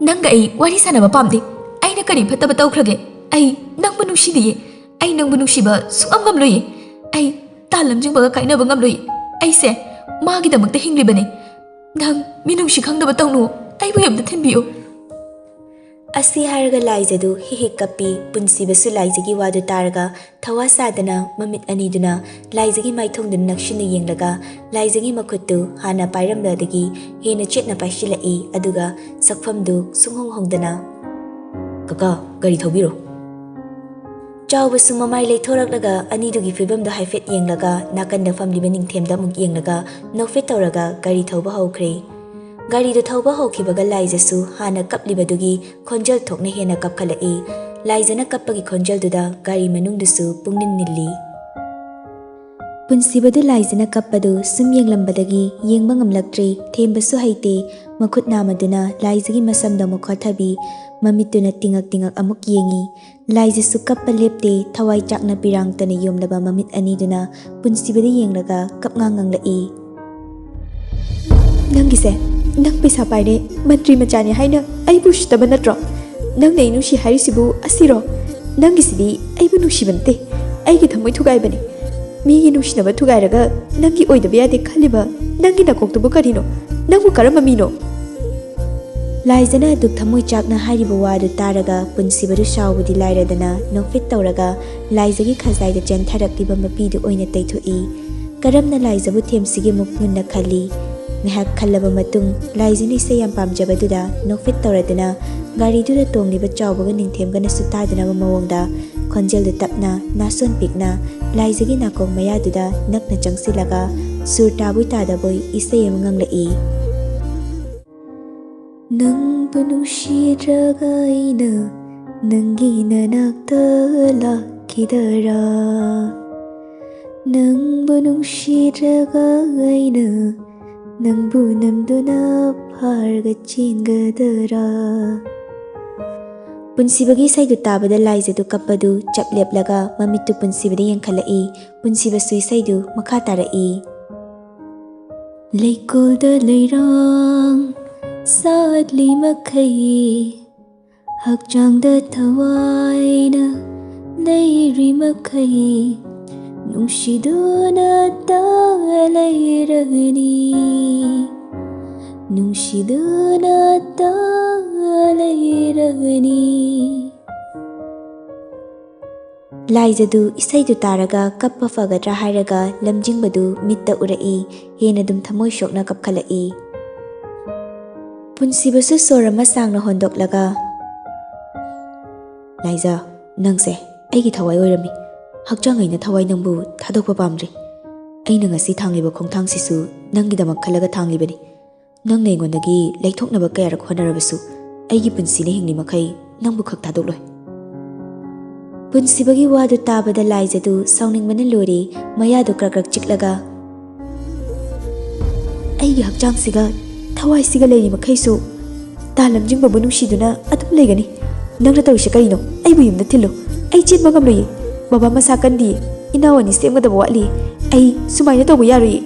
"ꯅꯪꯒ ꯑꯩ ꯋꯥꯔꯤ ꯁꯥꯟꯅꯕ ꯄꯥꯝꯗꯦ꯫ ꯑꯩꯅ ꯀꯔꯤ ꯐꯠꯇꯕ ꯇꯧꯈ꯭ꯔꯒꯦ? ꯑꯩ ꯅꯪꯕꯨ ꯅꯨꯡꯁꯤꯗꯤꯌꯦ꯫ ꯑꯩ ꯅꯪꯕꯨ ꯅꯨꯡꯁꯤꯕ ꯁꯨꯛꯉꯝ ꯉꯝꯂꯣꯏꯌꯦ꯫ ꯑꯩ ꯇꯥ ꯂꯝꯖꯤꯡꯕꯒ ꯀꯥꯏꯅꯕ ꯉꯝꯂꯣꯏꯌꯦ꯫ ꯑꯩꯁꯦ ꯃꯥꯒꯤꯗꯃꯛꯇ ꯍꯤꯡꯂꯤꯕꯅꯦ꯫ ꯅꯪ ꯃꯤꯅꯨꯡꯁꯤ ꯈꯪꯗꯕ ꯇꯧꯅꯨ꯫ ꯑꯩꯕꯨ ꯑꯝꯇ ꯊꯤꯟꯕꯤꯌꯨ꯫" ꯑꯁꯤ ꯍꯥꯏꯔꯒ ꯂꯥꯏꯖꯗꯨ ꯍꯤꯛ ꯍꯤꯛ ꯀꯞꯄꯤ꯫ ꯄꯨꯟꯁꯤꯕꯁꯨ ꯂꯥꯏꯖꯒꯤ ꯋꯥꯗꯨ ꯇꯥꯔꯒ ꯊꯋꯥ ꯁꯥꯗꯅ ꯃꯃꯤꯠ ꯑꯅꯤꯗꯨꯅ ꯂꯥꯏꯖꯒꯤ ꯃꯥꯏꯊꯣꯡꯗꯨ ꯅꯛꯁꯤꯟꯅ ꯌꯦꯡꯂꯒ ꯂꯥꯏꯖꯒꯤ ꯃꯈꯨꯠꯇꯨ ꯍꯥꯟꯅ ꯄꯥꯏꯔꯝꯕꯗꯒꯤ ꯍꯦꯟꯅ ꯆꯦꯠꯅ ꯄꯥꯏꯁꯤꯜꯂꯛꯏ, ꯑꯗꯨꯒ ꯁꯛꯐꯝꯗꯨ ꯁꯨꯡꯍꯣꯡ ꯍꯣꯡꯗꯅ, "ꯀꯀꯥ, ꯒꯥꯔꯤ ꯊꯧꯕꯤꯔꯣ꯫" ꯆꯥꯎꯕꯁꯨ ꯃꯃꯥꯏ ꯂꯩꯊꯣꯔꯛꯂꯒ ꯑꯅꯤꯗꯨꯒꯤ ꯐꯤꯕꯝꯗꯨ ꯍꯥꯏꯐꯦꯠ ꯌꯦꯡꯂꯒ ꯅꯥꯀꯟꯗ ꯐꯝꯂꯤꯕ ꯅꯤꯡꯊꯦꯝꯗ ꯑꯃꯨꯛ ꯌꯦꯡꯂꯒ ꯅꯣꯛꯐꯦꯠ ꯇꯧꯔꯒ ꯒꯥꯔꯤ ꯊꯧꯕ ꯍꯧꯈ꯭ꯔꯦ꯫ ꯒꯥꯔꯤꯗꯨ ꯊꯧꯕ ꯍꯧꯈꯤꯕꯒ ꯂꯥꯏꯖꯁꯨ ꯍꯥꯟꯅ ꯀꯞꯂꯤꯕꯗꯨꯒꯤ ꯈꯣꯟꯖꯦꯜ ꯊꯣꯛꯅ ꯍꯦꯟꯅ ꯀꯞꯈꯠꯂꯛꯏ꯫ ꯂꯥꯏꯖꯅ ꯀꯞꯄꯒꯤ ꯈꯣꯟꯖꯦꯜꯗꯨꯗ ꯒꯥꯔꯤ ꯃꯅꯨꯡꯗꯨꯁꯨ ꯄꯨꯡꯅꯤꯜ ꯅꯤꯜꯂꯤ꯫ ꯄꯨꯟꯁꯤꯕꯗꯨ ꯂꯥꯏꯖꯅ ꯀꯞꯄꯗꯨ ꯁꯨꯝ ꯌꯦꯡꯂꯝꯕꯗꯒꯤ ꯌꯦꯡꯕ ꯉꯝꯂꯛꯇ꯭ꯔꯦ, ꯊꯦꯝꯕꯁꯨ ꯍꯩꯇꯦ꯫ ꯃꯈꯨꯠ ꯅꯥꯝꯃꯗꯨꯅ ꯂꯥꯏꯖꯒꯤ ꯃꯁꯝꯗ ꯑꯃꯨꯛ ꯈꯣꯠꯊꯕꯤ, ꯃꯃꯤꯠꯇꯨꯅ ꯇꯤꯡꯉꯛ ꯇꯤꯡꯉꯛ ꯑꯃꯨꯛ ꯌꯦꯡꯉꯤ꯫ ꯂꯥꯏꯖꯁꯨ ꯀꯞꯄ ꯂꯦꯞꯇꯦ, ꯊꯋꯥꯏ ꯆꯥꯛꯅ ꯄꯤꯔꯥꯡꯇꯅ ꯌꯣꯝꯂꯕ ꯃꯃꯤꯠ ꯑꯅꯤꯗꯨꯅ ꯄꯨꯟꯁꯤꯕꯗ ꯌꯦꯡꯂꯒ ꯀꯞꯉꯥꯡ ꯉꯥꯡꯂꯛꯏ꯫ "ꯅꯪꯒꯤꯁꯦ, ꯅꯪ ꯄꯩꯁꯥ ꯄꯥꯏꯔꯦ, ꯃꯟꯇ꯭ꯔꯤ ꯃꯆꯥꯅꯦ ꯍꯥꯏꯅ ꯑꯩꯕꯨ ꯎꯁꯤꯠꯇꯕ ꯅꯠꯇ꯭ꯔꯣ? ꯅꯪꯅ ꯑꯩ ꯅꯨꯡꯁꯤ ꯍꯥꯏꯔꯤꯁꯤꯕꯨ ꯑꯁꯤꯔꯣ? ꯅꯪꯒꯤꯁꯤꯗꯤ ꯑꯩꯕꯨ ꯅꯨꯡꯁꯤꯕ ꯅꯠꯇꯦ, ꯑꯩꯒꯤ ꯊꯃꯣꯏ ꯊꯨꯒꯥꯏꯕꯅꯦ꯫ ꯃꯤꯒꯤ ꯅꯨꯡꯁꯤꯅꯕ ꯊꯨꯒꯥꯏꯔꯒ ꯅꯪꯒꯤ ꯑꯣꯏꯗꯕ ꯌꯥꯗꯦ ꯈꯜꯂꯤꯕ ꯅꯪꯒꯤ ꯅꯀꯣꯛꯇꯨꯕꯨ ꯀꯔꯤꯅꯣ? ꯅꯪꯕꯨ ꯀꯔꯝꯕ ꯃꯤꯅꯣ?" ꯂꯥꯏꯖꯅ ꯑꯗꯨꯛ ꯊꯃꯣꯏ ꯆꯥꯛꯅ ꯍꯥꯏꯔꯤꯕ ꯋꯥꯗꯨ ꯇꯥꯔꯒ ꯄꯨꯟꯁꯤꯕꯗꯨ ꯁꯥꯎꯕꯗꯤ ꯂꯥꯏꯔꯗꯅ ꯅꯣꯛꯐꯦꯠ ꯇꯧꯔꯒ ꯂꯥꯏꯖꯒꯤ ꯈꯖꯥꯏꯗ ꯆꯦꯟꯊꯔꯛꯂꯤꯕ ꯃꯄꯤꯗꯨ ꯑꯣꯏꯅ ꯇꯩꯊꯣꯛꯏ꯫ ꯀꯔꯝꯅ ꯂꯥꯏꯖꯕꯨ ꯊꯦꯝꯁꯤꯒꯦ ꯑꯃꯨꯛ ꯃꯨꯟꯅ ꯈꯜꯂꯤ꯫ ꯉꯥꯏꯍꯥꯛ ꯈꯜꯂꯕ ꯃꯇꯨꯡ ꯂꯥꯏꯖꯅ ꯏꯁꯩ ꯌꯥꯝ ꯄꯥꯝꯖꯕꯗꯨꯗ ꯅꯣꯛꯐꯦꯠ ꯇꯧꯔꯗꯨꯅ ꯒꯥꯔꯤꯗꯨꯗ ꯇꯣꯡꯂꯤꯕ ꯆꯥꯎꯕꯒ ꯅꯤꯡꯊꯦꯝꯒꯅꯁꯨ ꯇꯥꯗꯅꯕ ꯃꯑꯣꯡꯗ ꯈꯣꯟꯖꯦꯜꯗꯨ ꯇꯞꯅ, ꯅꯥꯁꯣꯟ ꯄꯤꯛꯅ ꯂꯥꯏꯖꯒꯤ ꯅꯥꯀꯣꯡ ꯃꯌꯥꯗꯨꯗ ꯅꯛꯅ ꯆꯪꯁꯤꯜꯂꯒ ꯁꯨꯔ ꯇꯥꯕꯣꯏ ꯇꯥꯗꯕꯣꯏ ꯏꯁꯩ ꯑꯃ ꯉꯪꯂꯛꯏ꯫ "ꯅꯪꯕꯨ ꯅꯨꯡꯁꯤꯗ꯭ꯔꯒ ꯑꯩꯅ ꯅꯪꯒꯤ ꯅꯅꯥꯛꯇ ꯂꯥꯛ ꯏꯗꯔꯥ? ꯅꯪꯕꯨ ꯅꯨꯡꯁꯤꯗ꯭ꯔꯒ ꯑꯩꯅ ꯅꯪꯕꯨ ꯅꯝꯗꯨꯅ ꯐꯥꯔꯒ ꯆꯦꯟꯒꯗꯔꯥ? ꯄꯨꯟꯁꯤꯕꯒꯤ ꯏꯁꯩꯗꯨ ꯇꯥꯕꯗ ꯂꯥꯏꯖꯗꯨ ꯀꯞꯄꯗꯨ ꯆꯞ ꯂꯦꯞꯂꯒ ꯃꯃꯤꯠꯇꯨ ꯄꯨꯟꯁꯤꯕꯗ ꯌꯦꯡꯈꯠꯂꯛꯏ꯫ ꯄꯨꯟꯁꯤꯕꯁꯨ ꯏꯁꯩꯗꯨ ꯃꯈꯥ ꯇꯥꯔꯛꯏ꯫ ꯂꯩꯀꯣꯜꯗ ꯂꯩꯔꯥꯡ ꯁꯥꯠꯂꯤ ꯃꯈꯩ, ꯍꯛꯆꯥꯡꯗ ꯊꯋꯥꯏꯅ ꯂꯩꯔꯤ ꯃꯈꯩ, ꯅꯨꯡꯁꯤꯗꯨꯅ ꯇꯥ ꯂꯩꯔꯒꯅꯤ, ꯅꯨꯡꯁꯤꯗꯨꯅ ꯇꯥ ꯂꯩꯔꯒꯅꯤ꯫ ꯂꯥꯏꯖꯗꯨ ꯏꯁꯩꯗꯨ ꯇꯥꯔꯒ ꯀꯞꯄ ꯐꯒꯗ꯭ꯔꯥ ꯍꯥꯏꯔꯒ ꯂꯝꯖꯤꯡꯕꯗꯨ ꯃꯤꯠꯇ ꯎꯔꯛꯏ꯫ ꯍꯦꯟꯅ ꯑꯗꯨꯝ ꯊꯃꯣꯏ ꯁꯣꯛꯅ ꯀꯞꯈꯠꯂꯛꯏ꯫ ꯄꯨꯟꯁꯤꯕꯁꯨ ꯁꯣꯔ ꯑꯃ ꯁꯥꯡꯅ ꯍꯣꯟꯗꯣꯛꯂꯒ, "ꯂꯥꯏꯖ, ꯅꯪꯁꯦ ꯑꯩꯒꯤ ꯊꯋꯥꯏ ꯑꯣꯏꯔꯝꯃꯤ꯫ ꯍꯛꯆꯥꯡ ꯑꯩꯅ ꯊꯋꯥꯏ ꯅꯪꯕꯨ ꯊꯥꯗꯣꯛꯄ ꯄꯥꯝꯗ꯭ꯔꯤ꯫ ꯑꯩꯅ ꯉꯁꯤ ꯊꯥꯡꯂꯤꯕ ꯈꯣꯡꯊꯥꯡꯁꯤꯁꯨ ꯅꯪꯒꯤꯗꯃꯛ ꯈꯜꯂꯒ ꯊꯥꯡꯂꯤꯕꯅꯤ꯫ ꯅꯪꯅ ꯑꯩꯉꯣꯟꯗꯒꯤ ꯂꯩꯊꯣꯛꯅꯕ ꯀꯌꯥꯔꯛ ꯍꯣꯠꯅꯔꯕꯁꯨ, ꯑꯩꯒꯤ ꯄꯨꯟꯁꯤꯅ ꯍꯤꯡꯂꯤ ꯃꯈꯩ ꯅꯪꯕꯨ ꯈꯛ ꯊꯥꯗꯣꯛꯂꯣꯏ꯫" ꯄꯨꯟꯁꯤꯕꯒꯤ ꯋꯥꯗꯨ ꯇꯥꯕꯗ ꯂꯥꯏꯖꯗꯨ ꯁꯥꯎꯅꯤꯡꯕꯅ ꯂꯣꯏꯔꯦ꯫ ꯃꯌꯥꯗꯨ ꯀ꯭ꯔꯛ ꯀ꯭ꯔꯛ ꯆꯤꯛꯂꯒ, "ꯑꯩꯒꯤ ꯍꯛꯆꯥꯡꯁꯤꯒ ꯊꯋꯥꯏꯁꯤꯒ ꯂꯩꯔꯤ ꯃꯈꯩꯁꯨ ꯇꯥ ꯂꯝꯖꯤꯡꯕꯕꯨ ꯅꯨꯡꯁꯤꯗꯨꯅ ꯑꯗꯨꯝ ꯂꯩꯒꯅꯤ꯫ ꯅꯪꯅ ꯇꯧꯔꯤꯁꯦ ꯀꯔꯤꯅꯣ? ꯑꯩꯕꯨ ꯌꯨꯝꯗ ꯊꯤꯜꯂꯨ꯫ ꯑꯩ ꯆꯦꯟꯕ ꯉꯝꯂꯣꯏꯌꯦ꯫ ꯕꯕꯥ ꯃꯁꯥ ꯀꯟꯗꯤꯌꯦ꯫ ꯏꯅꯥꯎ ꯑꯅꯤ ꯁꯦꯝꯒꯗꯕ ꯋꯥꯠꯂꯤ꯫ ꯑꯩ ꯁꯨꯃꯥꯏꯅ ꯇꯧꯕ ꯌꯥꯔꯣꯏꯌꯦ꯫"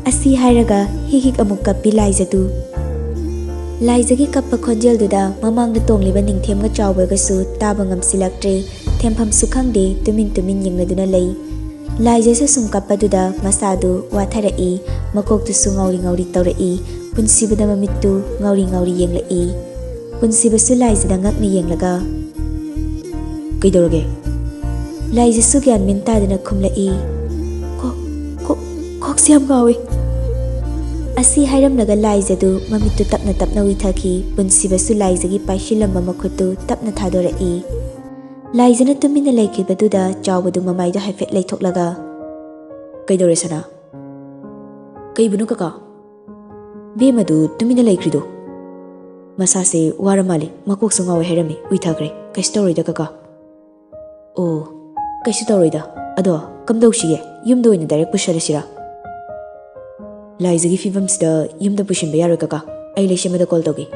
ꯑꯁꯤ ꯍꯥꯏꯔꯒ ꯍꯤꯛ ꯍꯤꯛ ꯑꯃꯨꯛ ꯀꯞꯄꯤ ꯂꯥꯏꯖꯗꯨ꯫ ꯂꯥꯏꯖꯒꯤ ꯀꯞꯄ ꯈꯣꯟꯖꯦꯜꯗꯨꯗ ꯃꯃꯥꯡꯗ ꯇꯣꯡꯂꯤꯕ ꯅꯤꯡꯊꯦꯝꯒ ꯆꯥꯎꯕꯒꯁꯨ ꯇꯥꯕ ꯉꯝꯁꯤꯜꯂꯛꯇ꯭ꯔꯦ꯫ ꯊꯦꯝꯐꯝꯁꯨ ꯈꯪꯗꯦ, ꯇꯨꯃꯤꯟ ꯇꯨꯃꯤꯟ ꯌꯦꯡꯂꯗꯨꯅ ꯂꯩ꯫ ꯂꯥꯏꯖꯁꯨ ꯁꯨꯝ ꯀꯞꯄꯗꯨꯗ ꯃꯁꯥꯗꯨ ꯋꯥꯊꯔꯛꯏ, ꯃꯀꯣꯛꯇꯨꯁꯨ ꯉꯥꯎꯔꯤ ꯉꯥꯎꯔꯤ ꯇꯧꯔꯛꯏ, ꯄꯨꯟꯁꯤꯕꯗ ꯃꯃꯤꯠꯇꯨ ꯉꯥꯎꯔꯤ ꯉꯥꯎꯔꯤ ꯌꯦꯡꯂꯛꯏ꯫ ꯄꯨꯟꯁꯤꯕꯁꯨ ꯂꯥꯏꯖꯗ ꯉꯛꯅ ꯌꯦꯡꯂꯒ, "ꯀꯩꯗꯧꯔꯒꯦ?" ꯂꯥꯏꯖꯁꯨ ꯒ꯭ꯌꯥꯟ ꯃꯦꯟ ꯇꯥꯗꯅ ꯈꯨꯝꯂꯛꯏ, "ꯀꯣꯛ, ꯀꯣꯛ, ꯀꯣꯛꯁꯦ ꯌꯥꯝ ꯉꯥꯎꯏ꯫" ꯑꯁꯤ ꯍꯥꯏꯔꯝꯂꯒ ꯂꯥꯏꯖꯗꯨ ꯃꯃꯤꯠꯇꯨ ꯇꯞꯅ ꯇꯞꯅ ꯎꯏꯊꯈꯤ꯫ ꯄꯨꯟꯁꯤꯕꯁꯨ ꯂꯥꯏꯖꯒꯤ ꯄꯥꯏꯁꯤꯜꯂꯝꯕ ꯃꯈꯨꯠꯇꯨ ꯇꯞꯅ ꯊꯥꯗꯣꯔꯛꯏ꯫ ꯂꯥꯏꯖꯅ ꯇꯨꯃꯤꯟꯅ ꯂꯩꯈꯤꯕꯗꯨꯗ ꯆꯥꯎꯕꯗꯨ ꯃꯃꯥꯏꯗꯣ ꯍꯥꯏꯐꯦꯠ ꯂꯩꯊꯣꯛꯂꯒ, "ꯀꯩꯗꯧꯔꯦ ꯁꯅꯥ? ꯀꯩꯕꯨꯅꯣ ꯀꯀꯥ? ꯕꯦꯝꯃꯗꯨ ꯇꯨꯃꯤꯟꯅ ꯂꯩꯈ꯭ꯔꯤꯗꯣ?" "ꯃꯁꯥꯁꯦ ꯋꯥꯔ ꯃꯥꯜꯂꯤ, ꯃꯀꯣꯛꯁꯨ ꯉꯥꯎꯋꯦ ꯍꯥꯏꯔꯝꯃꯤ, ꯎꯏꯊꯈ꯭ꯔꯦ꯫ ꯀꯩꯁꯨ ꯇꯧꯔꯣꯏꯗ ꯀꯀꯥ꯫" ꯑꯣ, ꯀꯩꯁꯨ ꯇꯧꯔꯣꯏꯗ꯫ ꯑꯗꯣ ꯀꯝꯗꯧꯁꯤꯒꯦ? ꯌꯨꯝꯗ ꯑꯣꯏꯅ ꯗꯥꯏꯔꯦꯛ ꯄꯨꯁꯜꯂꯁꯤꯔꯥ? ꯂꯥꯏꯖꯒꯤ ꯐꯤꯕꯝꯁꯤꯗ ꯌꯨꯝꯗ ꯄꯨꯁꯤꯟꯕ ꯌꯥꯔꯣꯏ ꯀꯀꯥ꯫ ꯑꯩ ꯂꯩꯁꯦꯝꯕꯗ ꯀꯣꯜ ꯇꯧꯒꯦ꯫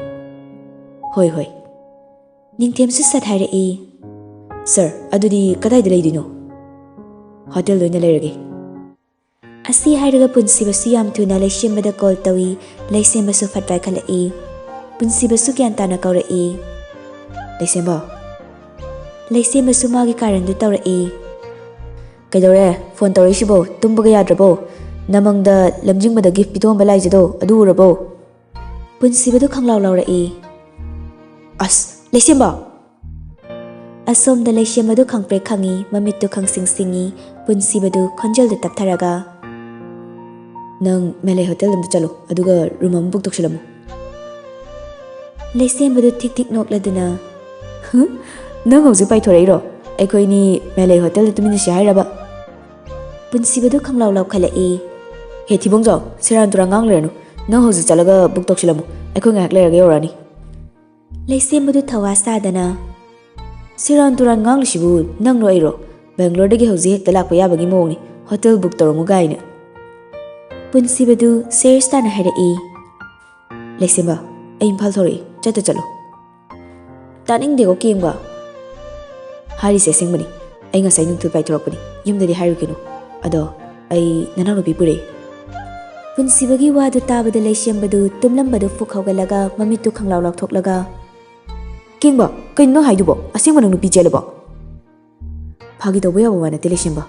ꯍꯣꯏ, ꯍꯣꯏ꯫ ꯅꯤꯡꯊꯦꯝꯁꯨ ꯁꯠ ꯍꯥꯏꯔꯛꯏ꯫ ꯁꯥꯔ, ꯑꯗꯨꯗꯤ ꯀꯗꯥꯏꯗ ꯂꯩꯗꯣꯏꯅꯣ? ꯍꯣꯇꯦꯜꯗ ꯑꯣꯏꯅ ꯂꯩꯔꯒꯦ꯫ ꯑꯁꯤ ꯍꯥꯏꯔꯒ ꯄꯨꯟꯁꯤꯕꯁꯨ ꯌꯥꯝ ꯊꯨꯅ ꯂꯩꯁꯦꯝꯕꯗ ꯀꯣꯜ ꯇꯧꯏ꯫ ꯂꯩꯁꯦꯝꯕꯁꯨ ꯐꯠ ꯄꯥꯏꯈꯠꯂꯛꯏ꯫ ꯄꯨꯟꯁꯤꯕꯁꯨ ꯒ꯭ꯌꯥꯟ ꯇꯥꯅ ꯀꯧꯔꯛꯏ꯫ ꯂꯩꯁꯦꯝꯕ꯫ ꯂꯩꯁꯦꯝꯕꯁꯨ ꯃꯥꯒꯤ ꯀꯥꯔꯟꯗꯨ ꯇꯧꯔꯛꯏ꯫ ꯀꯩꯗꯧꯔꯦ? ꯐꯣꯟ ꯇꯧꯔꯛꯏꯁꯤꯕꯣ? ꯇꯨꯝꯕꯒ ꯌꯥꯗ꯭ꯔꯕꯣ? ꯅꯃꯪꯗ ꯂꯝꯖꯤꯡꯕꯗ ꯒꯤꯐ ꯄꯤꯊꯣꯛꯑꯝꯕ ꯂꯥꯏꯖꯗꯣ ꯑꯗꯨ ꯎꯔꯕꯣ? ꯄꯨꯟꯁꯤꯕꯗꯨ ꯈꯪꯂꯥꯎ ꯂꯥꯎꯔꯛꯏ꯫ ꯑꯁ, ꯂꯩꯁꯦꯝꯕ! ꯑꯁꯣꯝꯗ ꯂꯩꯁꯦꯝꯕꯗꯨ ꯈꯪꯄ꯭ꯔꯦꯛ ꯈꯪꯏ, ꯃꯃꯤꯠꯇꯨ ꯈꯪꯁꯤꯡ ꯁꯤꯡꯏ, ꯄꯨꯟꯁꯤꯕꯗꯨ ꯈꯣꯟꯖꯦꯜꯗꯨ ꯇꯞꯊꯔꯒ, "ꯅꯪ ꯃꯦꯂꯩ ꯍꯣꯇꯦꯜ ꯑꯝꯗ ꯆꯠꯂꯣ, ꯑꯗꯨꯒ ꯔꯨꯝ ꯑꯃ ꯕꯨꯛ ꯇꯧꯁꯤꯜꯂꯝꯃꯨ꯫" ꯂꯩꯁꯦꯝꯕꯗꯨ ꯊꯤꯛ ꯊꯤꯛ ꯅꯣꯛꯂꯗꯨꯅ, "ꯍꯨ? ꯅꯪ ꯍꯧꯖꯤꯛ ꯄꯥꯏꯊꯣꯔꯛꯏꯔꯣ? ꯑꯩꯈꯣꯏꯅꯤ ꯃꯦꯂꯩ ꯍꯣꯇꯦꯜꯗ ꯇꯨꯃꯤꯟꯅꯁꯤ ꯍꯥꯏꯔꯕ?" ꯄꯨꯟꯁꯤꯕꯗꯨ ꯈꯪꯂꯥꯎ ꯂꯥꯎꯈꯠꯂꯛꯏ꯫ "ꯍꯦ ꯊꯤꯕꯣꯡꯖꯥꯎ, ꯁꯦꯔꯥꯟ ꯇꯨꯔꯥꯟ ꯉꯥꯡ ꯂꯩꯔꯅꯨ꯫ ꯅꯪ ꯍꯧꯖꯤꯛ ꯆꯠꯂꯒ ꯕꯨꯛ ꯇꯧꯁꯤꯜꯂꯝꯃꯨ꯫ ꯑꯩꯈꯣꯏ ꯉꯥꯏꯍꯥꯛ ꯂꯩꯔꯒ ꯌꯧꯔꯛꯑꯅꯤ꯫" ꯂꯩꯁꯦꯝꯕꯗꯨ ꯊꯧꯋꯥ ꯁꯥꯗꯅ, "ꯁꯦꯔꯥꯟ ꯇꯨꯔꯥꯟ ꯉꯥꯡꯂꯤꯁꯤꯕꯨ ꯅꯪꯂꯣ ꯑꯩꯔꯣ? ꯕꯦꯡꯒ꯭ꯂꯣꯔꯗꯒꯤ ꯍꯧꯖꯤꯛ ꯍꯦꯛꯇ ꯂꯥꯛꯄ ꯌꯥꯕꯒꯤ ꯃꯑꯣꯡꯅꯤ, ꯍꯣꯇꯦꯜ ꯕꯨꯛ ꯇꯧꯔꯝꯃꯨ ꯀꯥꯏꯅ꯫" ꯄꯨꯟꯁꯤꯕꯗꯨ ꯁꯦꯔꯤꯌꯁ ꯇꯥꯅ ꯍꯥꯏꯔꯛꯏ꯫ "ꯂꯩꯁꯦꯝꯕ, ꯑꯩ ꯏꯝꯐꯥꯜ ꯊꯣꯔꯛꯏ, ꯆꯠꯇ ꯆꯠꯂꯣ꯫" "ꯇꯥꯅꯤꯡꯗꯦꯀꯣ ꯀꯦꯡꯕ꯫" "ꯍꯥꯏꯔꯤꯁꯦ ꯑꯁꯦꯡꯕꯅꯤ꯫ ꯑꯩ ꯉꯁꯥꯏ ꯅꯨꯡꯊꯤꯜ ꯄꯥꯏꯊꯣꯔꯛꯄꯅꯤ, ꯌꯨꯝꯗꯗꯤ ꯍꯥꯏꯔꯨꯈꯤꯅꯨ꯫ ꯑꯗꯣ ꯑꯩ ꯅꯅꯥꯎꯅꯨꯄꯤ ꯄꯨꯔꯛꯏ꯫" ꯄꯨꯟꯁꯤꯕꯒꯤ ꯋꯥꯗꯨ ꯇꯥꯕꯗ ꯂꯩꯁꯦꯝꯕꯗꯨ ꯇꯨꯝꯂꯝꯕꯗꯨ ꯐꯨꯛ ꯍꯧꯒꯠꯂꯒ ꯃꯃꯤꯠꯇꯨ ꯈꯪꯂꯥꯎ ꯂꯥꯎꯊꯣꯛꯂꯒ, "ꯀꯦꯡꯕ, ꯀꯩꯅꯣ ꯅꯪ ꯍꯥꯏꯗꯨꯕꯣ? ꯑꯁꯦꯡꯕ ꯅꯪ ꯅꯨꯄꯤ ꯆꯦꯜꯂꯕꯣ?" "ꯐꯥꯒꯤ ꯇꯧꯕ ꯌꯥꯕ ꯋꯥ ꯅꯠꯇꯦ ꯂꯩꯁꯦꯝꯕ꯫"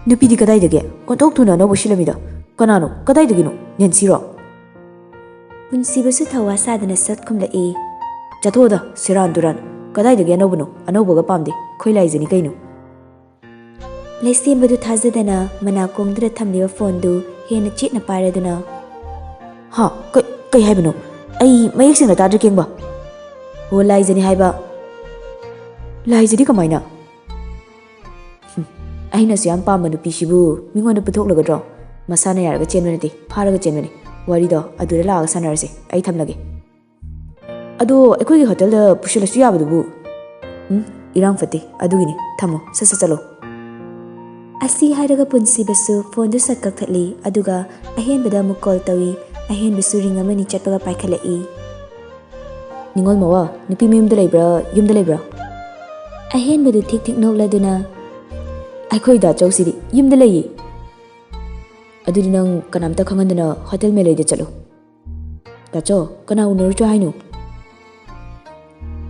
"ꯅꯨꯄꯤꯗꯤ ꯀꯗꯥꯏꯗꯒꯤ? ꯑꯣꯟꯊꯣꯛ ꯊꯨꯅ ꯑꯅꯧꯕ ꯁꯤꯜꯂꯝꯃꯤꯗ꯫ ꯀꯅꯥꯅꯣ? ꯀꯗꯥꯏꯗꯒꯤꯅꯣ? ꯅꯦꯟꯁꯤꯔꯣ?" ꯄꯨꯟꯁꯤꯕꯁꯨ ꯊꯧꯋꯥ ꯁꯥꯗꯅ ꯁꯠ ꯈꯨꯝꯂꯛꯏ꯫ "ꯆꯠꯊꯣꯛꯑꯣꯗ, ꯁꯦꯔꯥꯟ ꯇꯨꯔꯥꯟ꯫ ꯀꯗꯥꯏꯗꯒꯤ ꯑꯅꯧꯕꯅꯣ? ꯑꯅꯧꯕꯒ ꯄꯥꯝꯗꯦ꯫ ꯑꯩꯈꯣꯏ ꯂꯥꯏꯖꯅꯤ ꯀꯩꯅꯣ꯫" ꯂꯩꯁꯦꯝꯕꯗꯨ ꯊꯥꯖꯗꯅ ꯃꯅꯥꯀꯣꯡꯗꯨꯗ ꯊꯝꯂꯤꯕ ꯐꯣꯟꯗꯨ ꯍꯦꯟꯅ ꯆꯦꯠꯅ ꯄꯥꯏꯔꯗꯨꯅ, "ꯍꯥ? ꯀꯩ, ꯀꯩ ꯍꯥꯏꯕꯅꯣ? ꯑꯩ ꯃꯌꯦꯛ ꯁꯦꯡꯅ ꯇꯥꯗ꯭ꯔꯦ ꯀꯦꯡꯕ꯫" "ꯑꯣ, ꯂꯥꯏꯖꯅꯤ ꯍꯥꯏꯕ꯫" "ꯂꯥꯏꯖꯗꯤ ꯀꯃꯥꯏꯅ?" "ꯍꯨꯝ, ꯑꯩꯅꯁꯨ ꯌꯥꯝ ꯄꯥꯝꯕ ꯅꯨꯄꯤꯁꯤꯕꯨ ꯃꯤꯉꯣꯟꯗ ꯄꯨꯊꯣꯛꯂꯒꯗ꯭ꯔꯣ? ꯃꯁꯥꯅ ꯌꯥꯔꯒ ꯆꯦꯟꯕ ꯅꯠꯇꯦ, ꯐꯥꯔꯒ ꯆꯦꯟꯕꯅꯤ꯫ ꯋꯥꯔꯤꯗꯣ ꯑꯗꯨꯗ ꯂꯥꯛꯑꯒ ꯁꯥꯟꯅꯔꯁꯦ, ꯑꯩ ꯊꯝꯂꯒꯦ꯫" "ꯑꯗꯣ ꯑꯩꯈꯣꯏꯒꯤ ꯍꯣꯇꯦꯜꯗ ꯄꯨꯁꯤꯜꯂꯁꯨ ꯌꯥꯕꯗꯨꯕꯨ?" "ꯎꯝ, "ꯏꯔꯥꯡ ꯐꯠꯇꯦ, ꯑꯗꯨꯒꯤꯅꯤ꯫ ꯊꯝꯃꯣ, ꯁꯠ ꯁꯠ ꯆꯠꯂꯣ"꯫ ꯑꯁꯤ ꯍꯥꯏꯔꯒ ꯄꯨꯟꯁꯤꯕꯁꯨ ꯐꯣꯟꯗꯨ ꯁꯠ ꯀꯛꯊꯠꯂꯤ, ꯑꯗꯨꯒ ꯑꯍꯦꯟꯕꯗ ꯑꯃꯨꯛ ꯀꯣꯜ ꯇꯧꯏ꯫ ꯑꯍꯦꯟꯕꯁꯨ ꯔꯤꯡ ꯑꯃꯅꯤ ꯆꯠꯄꯒ ꯄꯥꯏꯈꯠꯂꯛꯏ꯫ "ꯅꯤꯉꯣꯜ ꯃꯋꯥ, ꯅꯨꯄꯤ ꯃꯌꯨꯝꯗ ꯂꯩꯕ꯭ꯔꯥ, ꯌꯨꯝꯗ ꯂꯩꯕ꯭ꯔꯥ?" ꯑꯍꯦꯟꯕꯗꯨ ꯊꯤꯛ ꯊꯤꯛ ꯅꯣꯛꯂꯗꯨꯅ, "ꯑꯩꯈꯣꯏ ꯗꯥꯆꯧꯁꯤꯗꯤ ꯌꯨꯝꯗ ꯂꯩꯌꯦ꯫ ꯑꯗꯨꯗꯤ ꯅꯪ ꯀꯅꯥꯝꯇ ꯈꯪꯍꯟꯗꯅ ꯍꯣꯇꯦꯜ ꯃꯦꯂꯩꯗ ꯆꯠꯂꯣ"꯫ "ꯗꯥꯆꯧ, ꯀꯅꯥ ꯎꯅꯔꯨꯆꯣ ꯍꯥꯏꯅꯣ?"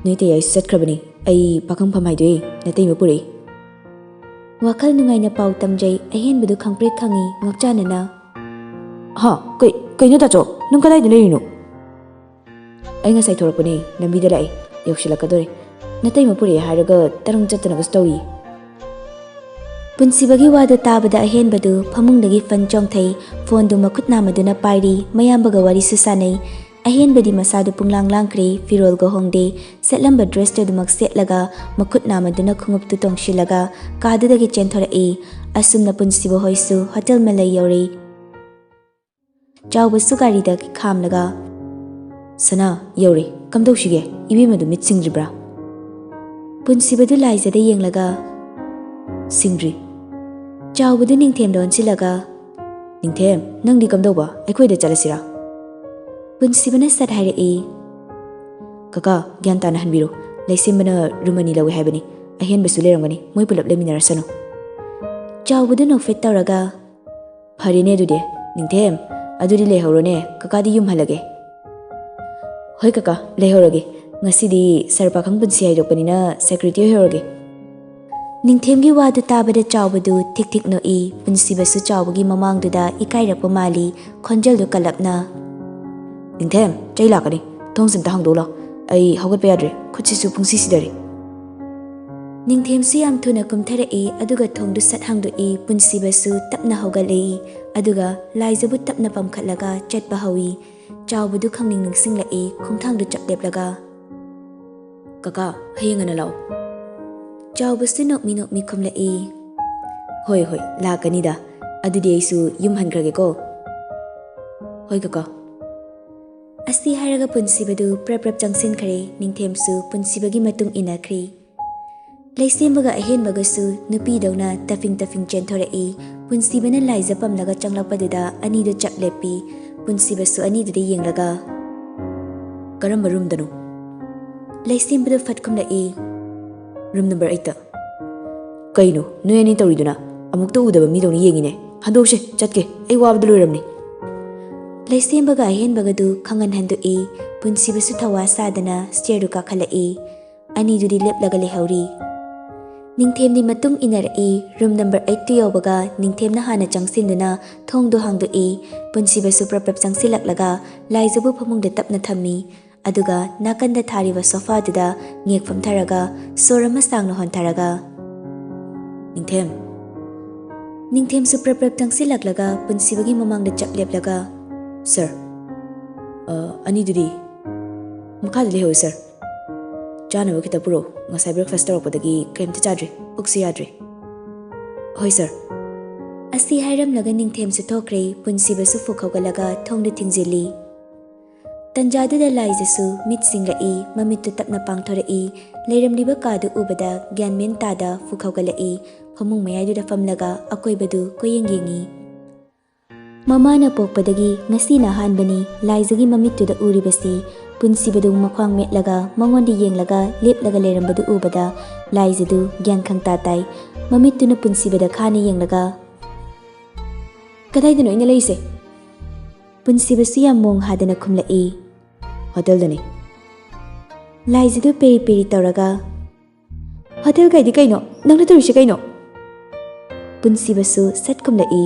"ꯅꯣꯏ ꯇꯌꯥꯏꯁꯨ ꯆꯠꯈ꯭ꯔꯕꯅꯤ, ꯑꯩ ꯄꯥꯈꯪꯐꯝ ꯍꯥꯏꯗꯣꯛꯑꯦ, ꯅꯇꯩꯃ ꯄꯨꯔꯛꯏ"꯫ ꯋꯥꯈꯜ ꯅꯨꯡꯉꯥꯏꯅ ꯄꯥꯎ ꯇꯝꯖꯩ꯫ ꯑꯍꯦꯟꯕꯗꯨ ꯈꯪꯄ꯭ꯔꯦꯛ ꯈꯪꯉꯤ, ꯉꯛꯆꯥꯅꯅ꯫ "ꯍꯥ? ꯀꯩ-, ꯀꯩꯅꯣ ꯗꯥꯆꯧ? ꯅꯪ ꯀꯗꯥꯏꯗ ꯂꯩꯔꯤꯅꯣ?" "ꯑꯩ ꯉꯁꯥꯏ ꯊꯣꯔꯛꯄꯅꯦ, ꯂꯝꯕꯤꯗ ꯂꯥꯛꯑꯦ, ꯌꯧꯁꯤꯜꯂꯛꯀꯗꯣꯔꯦ꯫ ꯅꯇꯩꯃ ꯄꯨꯔꯛꯑꯦ ꯍꯥꯏꯔꯒ ꯇꯔꯪ ꯆꯠꯇꯅꯒꯁꯨ ꯇꯧꯔꯤ"꯫ ꯄꯨꯟꯁꯤꯕꯒꯤ ꯋꯥꯗꯨ ꯇꯥꯕꯗ ꯑꯍꯦꯟꯕꯗꯨ ꯐꯃꯨꯡꯗꯒꯤ ꯐꯟ ꯆꯣꯡꯊꯩ, ꯐꯣꯟꯗꯨ ꯃꯈꯨꯠ ꯅꯥꯝꯃꯗꯨꯅ ꯄꯥꯏꯔꯤ, ꯃꯌꯥꯝꯕꯒ ꯋꯥꯔꯤꯁꯨ ꯁꯥꯟꯅꯩ꯫ ꯑꯍꯦꯟꯕꯗꯤ ꯃꯁꯥꯗꯨ ꯄꯨꯡꯂꯥꯡ ꯂꯥꯡꯈ꯭ꯔꯦ, ꯐꯤꯔꯣꯜꯒ ꯍꯣꯡꯗꯦ, ꯁꯦꯠꯂꯝꯕ ꯗ꯭ꯔꯦꯁꯇꯨ ꯑꯗꯨꯃꯛ ꯁꯦꯠꯂꯒ ꯃꯈꯨꯠ ꯅꯥꯝꯃꯗꯨꯅ ꯈꯣꯡꯎꯞꯇꯨ ꯇꯣꯡꯁꯤꯜꯂꯒ ꯀꯥꯗꯨꯗꯒꯤ ꯆꯦꯟꯊꯣꯔꯛꯏ꯫ ꯑꯁꯨꯝꯅ ꯄꯨꯟꯁꯤꯕ ꯍꯣꯏꯁꯨ ꯍꯣꯇꯦꯜ ꯃꯦꯂꯩ ꯌꯧꯔꯦ꯫ ꯆꯥꯎꯕꯁꯨ ꯒꯥꯔꯤꯗ ꯈꯥꯝꯂꯒ, "ꯁꯅꯥ, ꯌꯧꯔꯦ, ꯀꯝꯗꯧꯁꯤꯒꯦ? ꯏꯕꯦꯝꯃꯗꯨ ꯃꯤꯠ ꯁꯤꯡꯗ꯭ꯔꯤꯕ꯭ꯔꯥ?" ꯄꯨꯟꯁꯤꯕꯗꯨ ꯂꯥꯏꯖꯗ ꯌꯦꯡꯂꯒ, "ꯁꯤꯡꯗ꯭ꯔꯤ"꯫ ꯆꯥꯎꯕꯗꯨ ꯅꯤꯡꯊꯦꯝꯗ ꯑꯣꯟꯁꯤꯜꯂꯒ, "ꯅꯤꯡꯊꯦꯝ, ꯅꯪꯗꯤ ꯀꯝꯗꯧꯕ? ꯑꯩꯈꯣꯏꯗ ꯆꯠꯂꯁꯤꯔꯥ?" ꯄꯨꯟꯁꯤꯕꯅ ꯁꯠ ꯍꯥꯏꯔꯛꯏ, "ꯀꯀꯥ, ꯒ꯭ꯌꯥꯟ ꯇꯥꯅ ꯍꯟꯕꯤꯔꯣ꯫ ꯂꯩꯁꯦꯝꯕꯅ ꯔꯨꯝ ꯑꯅꯤ ꯂꯧꯏ ꯍꯥꯏꯕꯅꯤ꯫ ꯑꯍꯦꯟꯕꯁꯨ ꯂꯩꯔꯝꯒꯅꯤ꯫ ꯃꯣꯏ ꯄꯨꯂꯞ ꯂꯩꯃꯤꯟꯅꯔꯁꯅꯨ"꯫ ꯆꯥꯎꯕꯗꯨ ꯅꯣꯛꯐꯦꯠ ꯇꯧꯔꯒ, "ꯐꯔꯦꯅꯦ ꯑꯗꯨꯗꯤ꯫ ꯅꯤꯡꯊꯦꯝ, ꯑꯗꯨꯗꯤ ꯂꯩꯍꯧꯔꯣꯅꯦ, ꯀꯀꯥꯗꯤ ꯌꯨꯝ ꯍꯜꯂꯒꯦ"꯫ "ꯍꯣꯏ ꯀꯀꯥ, ꯂꯩꯍꯧꯔꯒꯦ꯫ ꯉꯁꯤꯗꯤ ꯁꯥꯔ ꯄꯥꯈꯪ ꯄꯨꯟꯁꯤ ꯍꯥꯏꯗꯣꯛꯄꯅꯤꯅ ꯁꯦꯀ꯭ꯌꯨꯔꯤꯇꯤ ꯑꯣꯏꯍꯧꯔꯒꯦ"꯫ ꯅꯤꯡꯊꯦꯝꯒꯤ ꯋꯥꯗꯨ ꯇꯥꯕꯗ ꯆꯥꯎꯕꯗꯨ ꯊꯤꯛ ꯊꯤꯛ ꯅꯣꯛꯏ꯫ ꯄꯨꯟꯁꯤꯕꯁꯨ ꯆꯥꯎꯕꯒꯤ ꯃꯃꯥꯡꯗꯨꯗ ꯏꯀꯥꯏꯔꯛꯄ ꯃꯥꯜꯂꯤ꯫ ꯈꯣꯟꯖꯦꯜꯗꯨ ꯀꯜꯂꯞꯅ, "ꯅꯤꯡꯊꯦꯝ, ꯆꯩ ꯂꯥꯛꯀꯅꯤ꯫ ꯊꯣꯡꯁꯦ ꯑꯝꯇ ꯍꯥꯡꯗꯣꯛꯎ ꯂꯥꯎ꯫ ꯑꯩ ꯍꯧꯒꯠꯄ ꯌꯥꯗ꯭ꯔꯦ꯫ ꯈꯨꯠꯁꯤꯁꯨ ꯄꯨꯡꯁꯤ ꯁꯤꯗꯔꯦ"꯫ ꯅꯤꯡꯊꯦꯝꯁꯨ ꯌꯥꯝ ꯊꯨꯅ ꯀꯨꯝꯊꯔꯛꯏ, ꯑꯗꯨꯒ ꯊꯣꯡꯗꯨ ꯁꯠ ꯍꯥꯡꯗꯣꯛꯏ꯫ ꯄꯨꯟꯁꯤꯕꯁꯨ ꯇꯞꯅ ꯍꯧꯒꯠꯂꯛꯏ, ꯑꯗꯨꯒ ꯂꯥꯏꯖꯕꯨ ꯇꯞꯅ ꯄꯝꯈꯠꯂꯒ ꯆꯠꯄ ꯍꯧꯏ꯫ ꯆꯥꯎꯕꯗꯨ ꯈꯪꯅꯤꯡ ꯅꯤꯡꯁꯤꯡꯂꯛꯏ, ꯈꯣꯡꯊꯥꯡꯗꯨ ꯆꯞ ꯂꯦꯞꯂꯒ, "ꯀꯀꯥ, ꯍꯌꯦꯡ ꯉꯟꯅ ꯂꯥꯛꯑꯣ"꯫ ꯆꯥꯎꯕꯁꯨ ꯅꯣꯛꯃꯤ ꯅꯣꯛꯃꯤ ꯈꯨꯝꯂꯛꯏ, "ꯍꯣꯏ, ꯍꯣꯏ, ꯂꯥꯛꯀꯅꯤꯗ꯫ ꯑꯗꯨꯗꯤ ꯑꯩꯁꯨ ꯌꯨꯝ ꯍꯟꯈ꯭ꯔꯒꯦꯀꯣ"꯫ "ꯍꯣꯏ ꯀꯀꯥ"꯫ ꯑꯁꯤ ꯍꯥꯏꯔꯒ ꯄꯨꯟꯁꯤꯕꯗꯨ ꯄ꯭ꯔꯞ ꯄ꯭ꯔꯞ ꯆꯪꯁꯤꯟꯈ꯭ꯔꯦ꯫ ꯅꯤꯡꯊꯦꯝꯁꯨ ꯄꯨꯟꯁꯤꯕꯒꯤ ꯃꯇꯨꯡ ꯏꯟꯅꯈ꯭ꯔꯦ꯫ ꯂꯩꯁꯦꯝꯕꯒ ꯑꯍꯦꯟꯕꯒꯁꯨ ꯅꯨꯄꯤꯗꯧꯅ ꯇꯐꯤꯡ ꯇꯐꯤꯡ ꯆꯦꯟꯊꯣꯔꯛꯏ꯫ ꯄꯨꯟꯁꯤꯕꯅ ꯂꯥꯏꯖ ꯄꯝꯂꯒ ꯆꯪꯂꯛꯄꯗꯨꯗ ꯑꯅꯤꯗꯨ ꯆꯞ ꯂꯦꯞꯄꯤ꯫ ꯄꯨꯟꯁꯤꯕꯁꯨ ꯑꯅꯤꯗꯨꯗ ꯌꯦꯡꯂꯒ, "ꯀꯔꯝꯕ ꯔꯨꯝꯗꯅꯣ?" ꯂꯩꯁꯦꯝꯕꯗꯨ ꯐꯠ ꯈꯨꯝꯂꯛꯏ, "ꯔꯨꯝ ꯅꯝꯕꯔ ꯑꯩꯠꯇ꯫" "ꯀꯩꯅꯣ ꯅꯣꯏ ꯑꯅꯤ ꯇꯧꯔꯤꯗꯨꯅ? ꯑꯃꯨꯛꯇ ꯎꯗꯕ ꯃꯤꯗꯧꯅ ꯌꯦꯡꯉꯤꯅꯦ꯫ ꯍꯟꯗꯣꯛꯁꯦ, ꯆꯠꯀꯦ, ꯑꯩ ꯋꯥꯕꯗ ꯂꯣꯏꯔꯝꯅꯤ꯫" ꯂꯩꯁꯦꯝꯕꯒ ꯑꯍꯦꯟꯕꯒꯗꯨ ꯈꯪꯍꯟ ꯍꯟꯗꯣꯛꯏ꯫ ꯄꯨꯟꯁꯤꯕꯁꯨ ꯊꯧꯋꯥ ꯁꯥꯗꯅ ꯁ꯭ꯇꯦꯌꯔꯗꯨ ꯀꯥꯈꯠꯂꯛꯏ꯫ ꯑꯅꯤꯗꯨꯗꯤ ꯂꯦꯞꯂꯒ ꯂꯩꯍꯧꯔꯤ꯫ ꯅꯤꯡꯊꯦꯝꯗꯤ ꯃꯇꯨꯡ ꯏꯟꯅꯔꯛꯏ꯫ ꯔꯨꯝ ꯅꯝꯕꯔ ꯑꯩꯠꯇꯨ ꯌꯧꯕꯒ ꯅꯤꯡꯊꯦꯝꯅ ꯍꯥꯟꯅ ꯆꯪꯁꯤꯟꯗꯨꯅ ꯊꯣꯡꯗꯨ ꯍꯥꯡꯗꯣꯛꯏ꯫ ꯄꯨꯟꯁꯤꯕꯁꯨ ꯄ꯭ꯔꯞ ꯄ꯭ꯔꯞ ꯆꯪꯁꯤꯜꯂꯛꯂꯒ ꯂꯥꯏꯖꯕꯨ ꯐꯃꯨꯡꯗ ꯇꯞꯅ ꯊꯝꯃꯤ꯫ ꯑꯗꯨꯒ ꯅꯥꯀꯟꯗ ꯊꯥꯔꯤꯕ ꯁꯣꯐꯥꯗꯨꯗ ꯉꯦꯛ ꯐꯝꯊꯔꯒ ꯁꯣꯔ ꯑꯃ ꯁꯥꯡꯅ ꯍꯣꯟꯊꯔꯒ, "ꯅꯤꯡꯊꯦꯝ꯫" ꯅꯤꯡꯊꯦꯝꯁꯨ ꯄ꯭ꯔꯞ ꯄ꯭ꯔꯞ ꯆꯪꯁꯤꯜꯂꯛꯂꯒ ꯄꯨꯟꯁꯤꯕꯒꯤ ꯃꯃꯥꯡꯗ ꯆꯞ ꯂꯦꯞꯂꯒ, "ꯁꯥꯔ, ꯑ, ꯑꯅꯤꯗꯨꯗꯤ?" "ꯃꯈꯥꯗ ꯂꯩꯍꯧꯏ ꯁꯥꯔ꯫ ꯆꯥꯅꯕ ꯈꯤꯇ ꯄꯨꯔꯛꯎ, ꯉꯁꯥꯏ ꯕ꯭ꯔꯦꯛꯐꯥꯁ ꯇꯧꯔꯛꯄꯗꯒꯤ ꯀꯩꯝꯇ ꯆꯥꯗ꯭ꯔꯤ, ꯄꯨꯛꯁꯨ ꯌꯥꯗ꯭ꯔꯦ꯫" "ꯍꯣꯏ ꯁꯥꯔ꯫" ꯑꯁꯤ ꯍꯥꯏꯔꯝꯂꯒ ꯅꯤꯡꯊꯦꯝꯁꯨ ꯊꯣꯛꯈ꯭ꯔꯦ꯫ ꯄꯨꯟꯁꯤꯕꯁꯨ ꯐꯨꯛ ꯍꯧꯒꯠꯂꯒ ꯊꯣꯡꯗꯨ ꯊꯤꯡꯖꯤꯜꯂꯤ꯫ ꯇꯟꯖꯥꯗꯨꯗ ꯂꯥꯏꯖꯁꯨ ꯃꯤꯠ ꯁꯤꯡꯂꯛꯏ, ꯃꯃꯤꯠꯇꯨ ꯇꯞꯅ ꯄꯥꯡꯊꯣꯔꯛꯏ꯫ ꯂꯩꯔꯝꯂꯤꯕ ꯀꯥꯗꯨ ꯎꯕꯗ ꯒ꯭ꯌꯥꯟ ꯃꯦꯟ ꯇꯥꯗ ꯐꯨꯛ ꯍꯧꯒꯠꯂꯛꯏ꯫ ꯐꯃꯨꯡ ꯃꯌꯥꯏꯗꯨꯗ ꯐꯝꯂꯒ ꯑꯀꯣꯏꯕꯗꯨ ꯀꯣꯏꯌꯦꯡ ꯌꯦꯡꯏ꯫ ꯃꯃꯥꯅ ꯄꯣꯛꯄꯗꯒꯤ ꯉꯁꯤꯅ ꯑꯍꯥꯟꯕꯅꯤ ꯂꯥꯏꯖꯒꯤ ꯃꯃꯤꯠꯇꯨꯗ ꯎꯔꯤꯕꯁꯤ꯫ ꯄꯨꯟꯁꯤꯕꯗꯨ ꯃꯈ꯭ꯋꯥꯡ ꯃꯦꯠꯂꯒ ꯃꯉꯣꯟꯗ ꯌꯦꯡꯂꯒ ꯂꯦꯞꯂꯒ ꯂꯩꯔꯝꯕꯗꯨ ꯎꯕꯗ ꯂꯥꯏꯖꯗꯨ ꯒ꯭ꯌꯥꯟ ꯈꯪꯇꯥ ꯇꯥꯏ꯫ ꯃꯃꯤꯠꯇꯨꯅ ꯄꯨꯟꯁꯤꯕꯗ ꯈꯥꯅ ꯌꯦꯡꯂꯒ, "ꯀꯗꯥꯏꯗꯅꯣ ꯑꯩꯅ ꯂꯩꯔꯤꯁꯦ?" ꯄꯨꯟꯁꯤꯕꯁꯨ ꯌꯥꯝ ꯃꯣꯡ ꯍꯥꯗꯅ ꯈꯨꯝꯂꯛꯏ, "ꯍꯣꯇꯦꯜꯗꯅꯤ꯫" ꯂꯥꯏꯖꯗꯨ ꯄꯦꯔꯤ ꯄꯦꯔꯤ ꯇꯧꯔꯒ, "ꯍꯣꯇꯦꯜ ꯀꯥꯏꯗꯤ ꯀꯩꯅꯣ? ꯅꯪꯅ ꯇꯧꯔꯤꯁꯦ ꯀꯩꯅꯣ?" ꯄꯨꯟꯁꯤꯕꯁꯨ ꯁꯠ ꯈꯨꯝꯂꯛꯏ,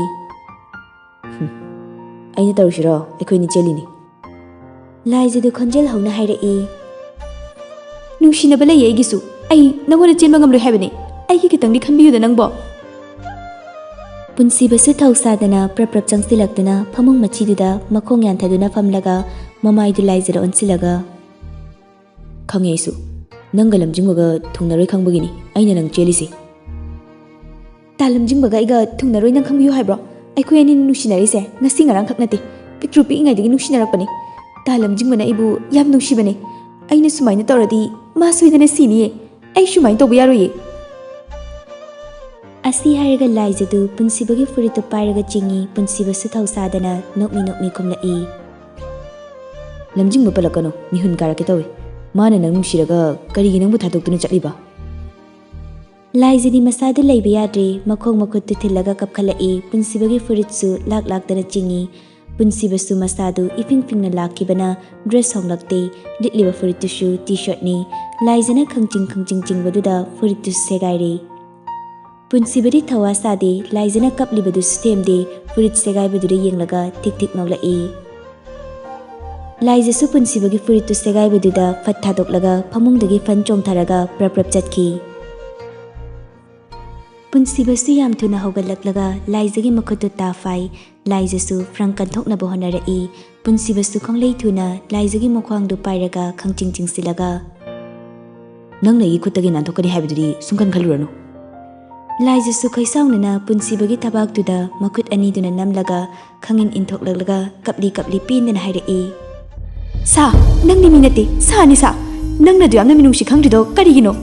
"ꯍꯨꯝ, ꯑꯩꯅ ꯇꯧꯔꯤꯁꯤꯔꯣ? ꯑꯩꯈꯣꯏꯅꯤ ꯆꯦꯜꯂꯤꯅꯤ꯫" ꯂꯥꯏꯖꯗꯨ ꯈꯣꯟꯖꯦꯜ ꯍꯧꯅ ꯍꯥꯏꯔꯛꯏ, "ꯅꯨꯡꯁꯤꯅꯕ ꯂꯩꯌꯦ ꯑꯩꯒꯤꯁꯨ꯫ ꯑꯩ ꯅꯪꯉꯣꯟꯗ ꯆꯦꯟꯕ ꯉꯝꯂꯣꯏ ꯍꯥꯏꯕꯅꯤ꯫ ꯑꯩꯒꯤ ꯈꯤꯇꯪꯗꯤ ꯈꯟꯕꯤꯌꯨꯗ ꯅꯪꯕꯣ꯫" ꯄꯨꯟꯁꯤꯕꯁꯨ ꯊꯧ ꯁꯥꯗꯅ ꯄ꯭ꯔꯞ ꯄ꯭ꯔꯞ ꯆꯪꯁꯤꯜꯂꯛꯇꯨꯅ ꯐꯃꯨꯡ ꯃꯆꯤꯗꯨꯗ ꯃꯈꯣꯡ ꯌꯥꯟꯊꯗꯨꯅ ꯐꯝꯂꯒ ꯃꯃꯥꯏꯗꯨ ꯂꯥꯏꯖꯗ ꯑꯣꯟꯁꯤꯜꯂꯒ, "ꯈꯪꯉꯦ ꯑꯩꯁꯨ꯫ ꯅꯪꯒ ꯂꯝꯖꯤꯡꯕꯒ ꯊꯨꯡꯅꯔꯣꯏ ꯈꯪꯕꯒꯤꯅꯤ ꯑꯩꯅ ꯅꯪ ꯆꯦꯜꯂꯤꯁꯦ꯫" "ꯇꯥ ꯂꯝꯖꯤꯡꯕꯒ ꯑꯩꯒ ꯊꯨꯡꯅꯔꯣꯏ ꯅꯪ ꯈꯪꯕꯤꯌꯨ ꯍꯥꯏꯕ꯭ꯔꯣ? ꯑꯩꯈꯣꯏ ꯑꯅꯤꯅ ꯅꯨꯡꯁꯤꯅꯔꯤꯁꯦ ꯉꯁꯤ ꯉꯔꯥꯡꯈꯛ ꯅꯠꯇꯦ꯫ ꯄꯤꯛꯇ꯭ꯔꯨ ꯄꯤꯛꯏꯉꯩꯗꯒꯤ ꯅꯨꯡꯁꯤꯅꯔꯛꯄꯅꯦ꯫ ꯇꯥ ꯂꯝꯖꯤꯡꯕꯅ ꯑꯩꯕꯨ ꯌꯥꯝ ꯅꯨꯡꯁꯤꯕꯅꯦ꯫ ꯑꯩꯅ ꯁꯨꯃꯥꯏꯅ ꯇꯧꯔꯗꯤ ꯃꯥ ꯁꯣꯏꯗꯅ ꯁꯤꯅꯤꯌꯦ꯫ ꯑꯩ ꯁꯨꯃꯥꯏꯅ ꯇꯧꯕ ꯌꯥꯔꯣꯏꯌꯦ꯫ ꯑꯁꯤ ꯍꯥꯏꯔꯒ ꯂꯥꯏꯖꯗꯨ ꯄꯨꯟꯁꯤꯕꯒꯤ ꯐꯨꯔꯤꯠꯇꯨ ꯄꯥꯏꯔꯒ ꯆꯤꯡꯏ꯫ ꯄꯨꯟꯁꯤꯕꯁꯨ ꯊꯧꯁꯥꯗꯅ ꯅꯣꯛꯃꯤ ꯅꯣꯛꯃꯤ ꯈꯨꯝꯂꯛꯏ꯫ ꯂꯝꯖꯤꯡꯕ ꯄꯜꯂꯛꯀꯅꯨ, ꯃꯤꯍꯨꯟ ꯀꯥꯔꯛꯀꯦ ꯇꯧꯏ꯫ ꯃꯥꯅ ꯅꯪ ꯅꯨꯡꯁꯤꯔꯒ ꯀꯔꯤꯒꯤ ꯅꯪꯕꯨ ꯊꯥꯗꯣꯛꯇꯨꯅ ꯆꯠꯂꯤꯕ? ꯂꯥꯏꯖꯗꯤ ꯃꯁꯥꯗꯨ ꯂꯩꯕ ꯌꯥꯗ꯭ꯔꯦ, ꯃꯈꯣꯡ ꯃꯈꯨꯠꯇꯨ ꯊꯤꯜꯂꯒ ꯀꯞꯈꯠꯂꯛꯏ꯫ ꯄꯨꯟꯁꯤꯕꯒꯤ ꯐꯨꯔꯤꯠꯁꯨ ꯂꯥꯛ ꯂꯥꯛꯇꯅ ꯆꯤꯡꯏ꯫ ꯄꯨꯟꯁꯤꯕꯁꯨ ꯃꯁꯥꯗꯨ ꯏꯐꯤꯡ ꯐꯤꯡꯅ ꯂꯥꯛꯈꯤꯕꯅ ꯗ꯭ꯔꯦꯁ ꯍꯣꯡꯂꯛꯇꯦ꯫ ꯂꯤꯠꯂꯤꯕ ꯐꯨꯔꯤꯠꯇꯨꯁꯨ ꯇꯤ ꯁꯔꯠꯅꯤ꯫ ꯂꯥꯏꯖꯅ ꯈꯪꯆꯤꯡ ꯈꯪꯆꯤꯡ ꯆꯤꯡꯕꯗꯨꯗ ꯐꯨꯔꯤꯠꯇꯨ ꯁꯦꯒꯥꯏꯔꯦ꯫ ꯄꯨꯟꯁꯤꯕꯗꯤ ꯊꯋꯥ ꯁꯥꯗꯦ, ꯂꯥꯏꯖꯅ ꯀꯞꯂꯤꯕꯗꯨꯁꯨ ꯊꯦꯝꯗꯦ, ꯐꯨꯔꯤꯠ ꯁꯦꯒꯥꯏꯕꯗꯨꯗ ꯌꯦꯡꯂꯒ ꯊꯤꯛ ꯊꯤꯛ ꯅꯣꯛꯂꯛꯏ꯫ ꯂꯥꯏꯖꯁꯨ ꯄꯨꯟꯁꯤꯕꯒꯤ ꯐꯨꯔꯤꯠꯇꯨ ꯁꯦꯒꯥꯏꯕꯗꯨꯗ ꯐꯠ ꯊꯥꯗꯣꯛꯂꯒ ꯐꯃꯨꯡꯗꯒꯤ ꯐꯟ ꯆꯣꯡꯊꯔꯒ ꯄ꯭ꯔꯞ ꯄ꯭ꯔꯞ ꯆꯠꯈꯤ꯫ ꯄꯨꯟꯁꯤꯕꯁꯨ ꯌꯥꯝ ꯊꯨꯅ ꯍꯧꯒꯠꯂꯛꯂꯒ ꯂꯥꯏꯖꯒꯤ ꯃꯈꯨꯠꯇꯨ ꯇꯥ ꯐꯥꯏ꯫ ꯂꯥꯏꯖꯁꯨ ꯐ꯭ꯔꯪ ꯀꯟꯊꯣꯛꯅꯕ ꯍꯣꯠꯅꯔꯛꯏ꯫ ꯄꯨꯟꯁꯤꯕꯁꯨ ꯈꯪꯂꯩ ꯊꯨꯅ ꯂꯥꯏꯖꯒꯤ ꯃꯈ꯭ꯋꯥꯡꯗꯨ ꯄꯥꯏꯔꯒ ꯈꯪꯆꯤꯡ ꯆꯤꯡꯁꯤꯜꯂꯒ, "ꯅꯪꯅ ꯑꯩꯒꯤ ꯈꯨꯠꯇꯒꯤ ꯅꯥꯟꯊꯣꯛꯀꯅꯤ ꯍꯥꯏꯕꯗꯨꯗꯤ ꯁꯨꯡꯈꯟ ꯈꯜꯂꯨꯔꯅꯨ꯫" ꯂꯥꯏꯖꯁꯨ ꯈꯣꯏꯁꯥꯎꯅꯅ ꯄꯨꯟꯁꯤꯕꯒꯤ ꯊꯕꯥꯛꯇꯨꯗ ꯃꯈꯨꯠ ꯑꯅꯤꯗꯨꯅ ꯅꯝꯂꯒ ꯈꯪꯏꯟ ꯏꯟꯊꯣꯛꯂꯛꯂꯒ ꯀꯞꯂꯤ ꯀꯞꯂꯤ ꯄꯦꯟꯗꯅ ꯍꯥꯏꯔꯛꯏ꯫ "ꯁꯥ, ꯅꯪꯗꯤ ꯃꯤ ꯅꯠꯇꯦ, ꯁꯥꯅꯤ ꯁꯥ꯫ ꯅꯪꯅ ꯑꯗꯨ ꯌꯥꯝꯅ ꯃꯤꯅꯨꯡꯁꯤ ꯈꯪꯗ꯭ꯔꯤꯗꯣ ꯀꯔꯤꯒꯤꯅꯣ?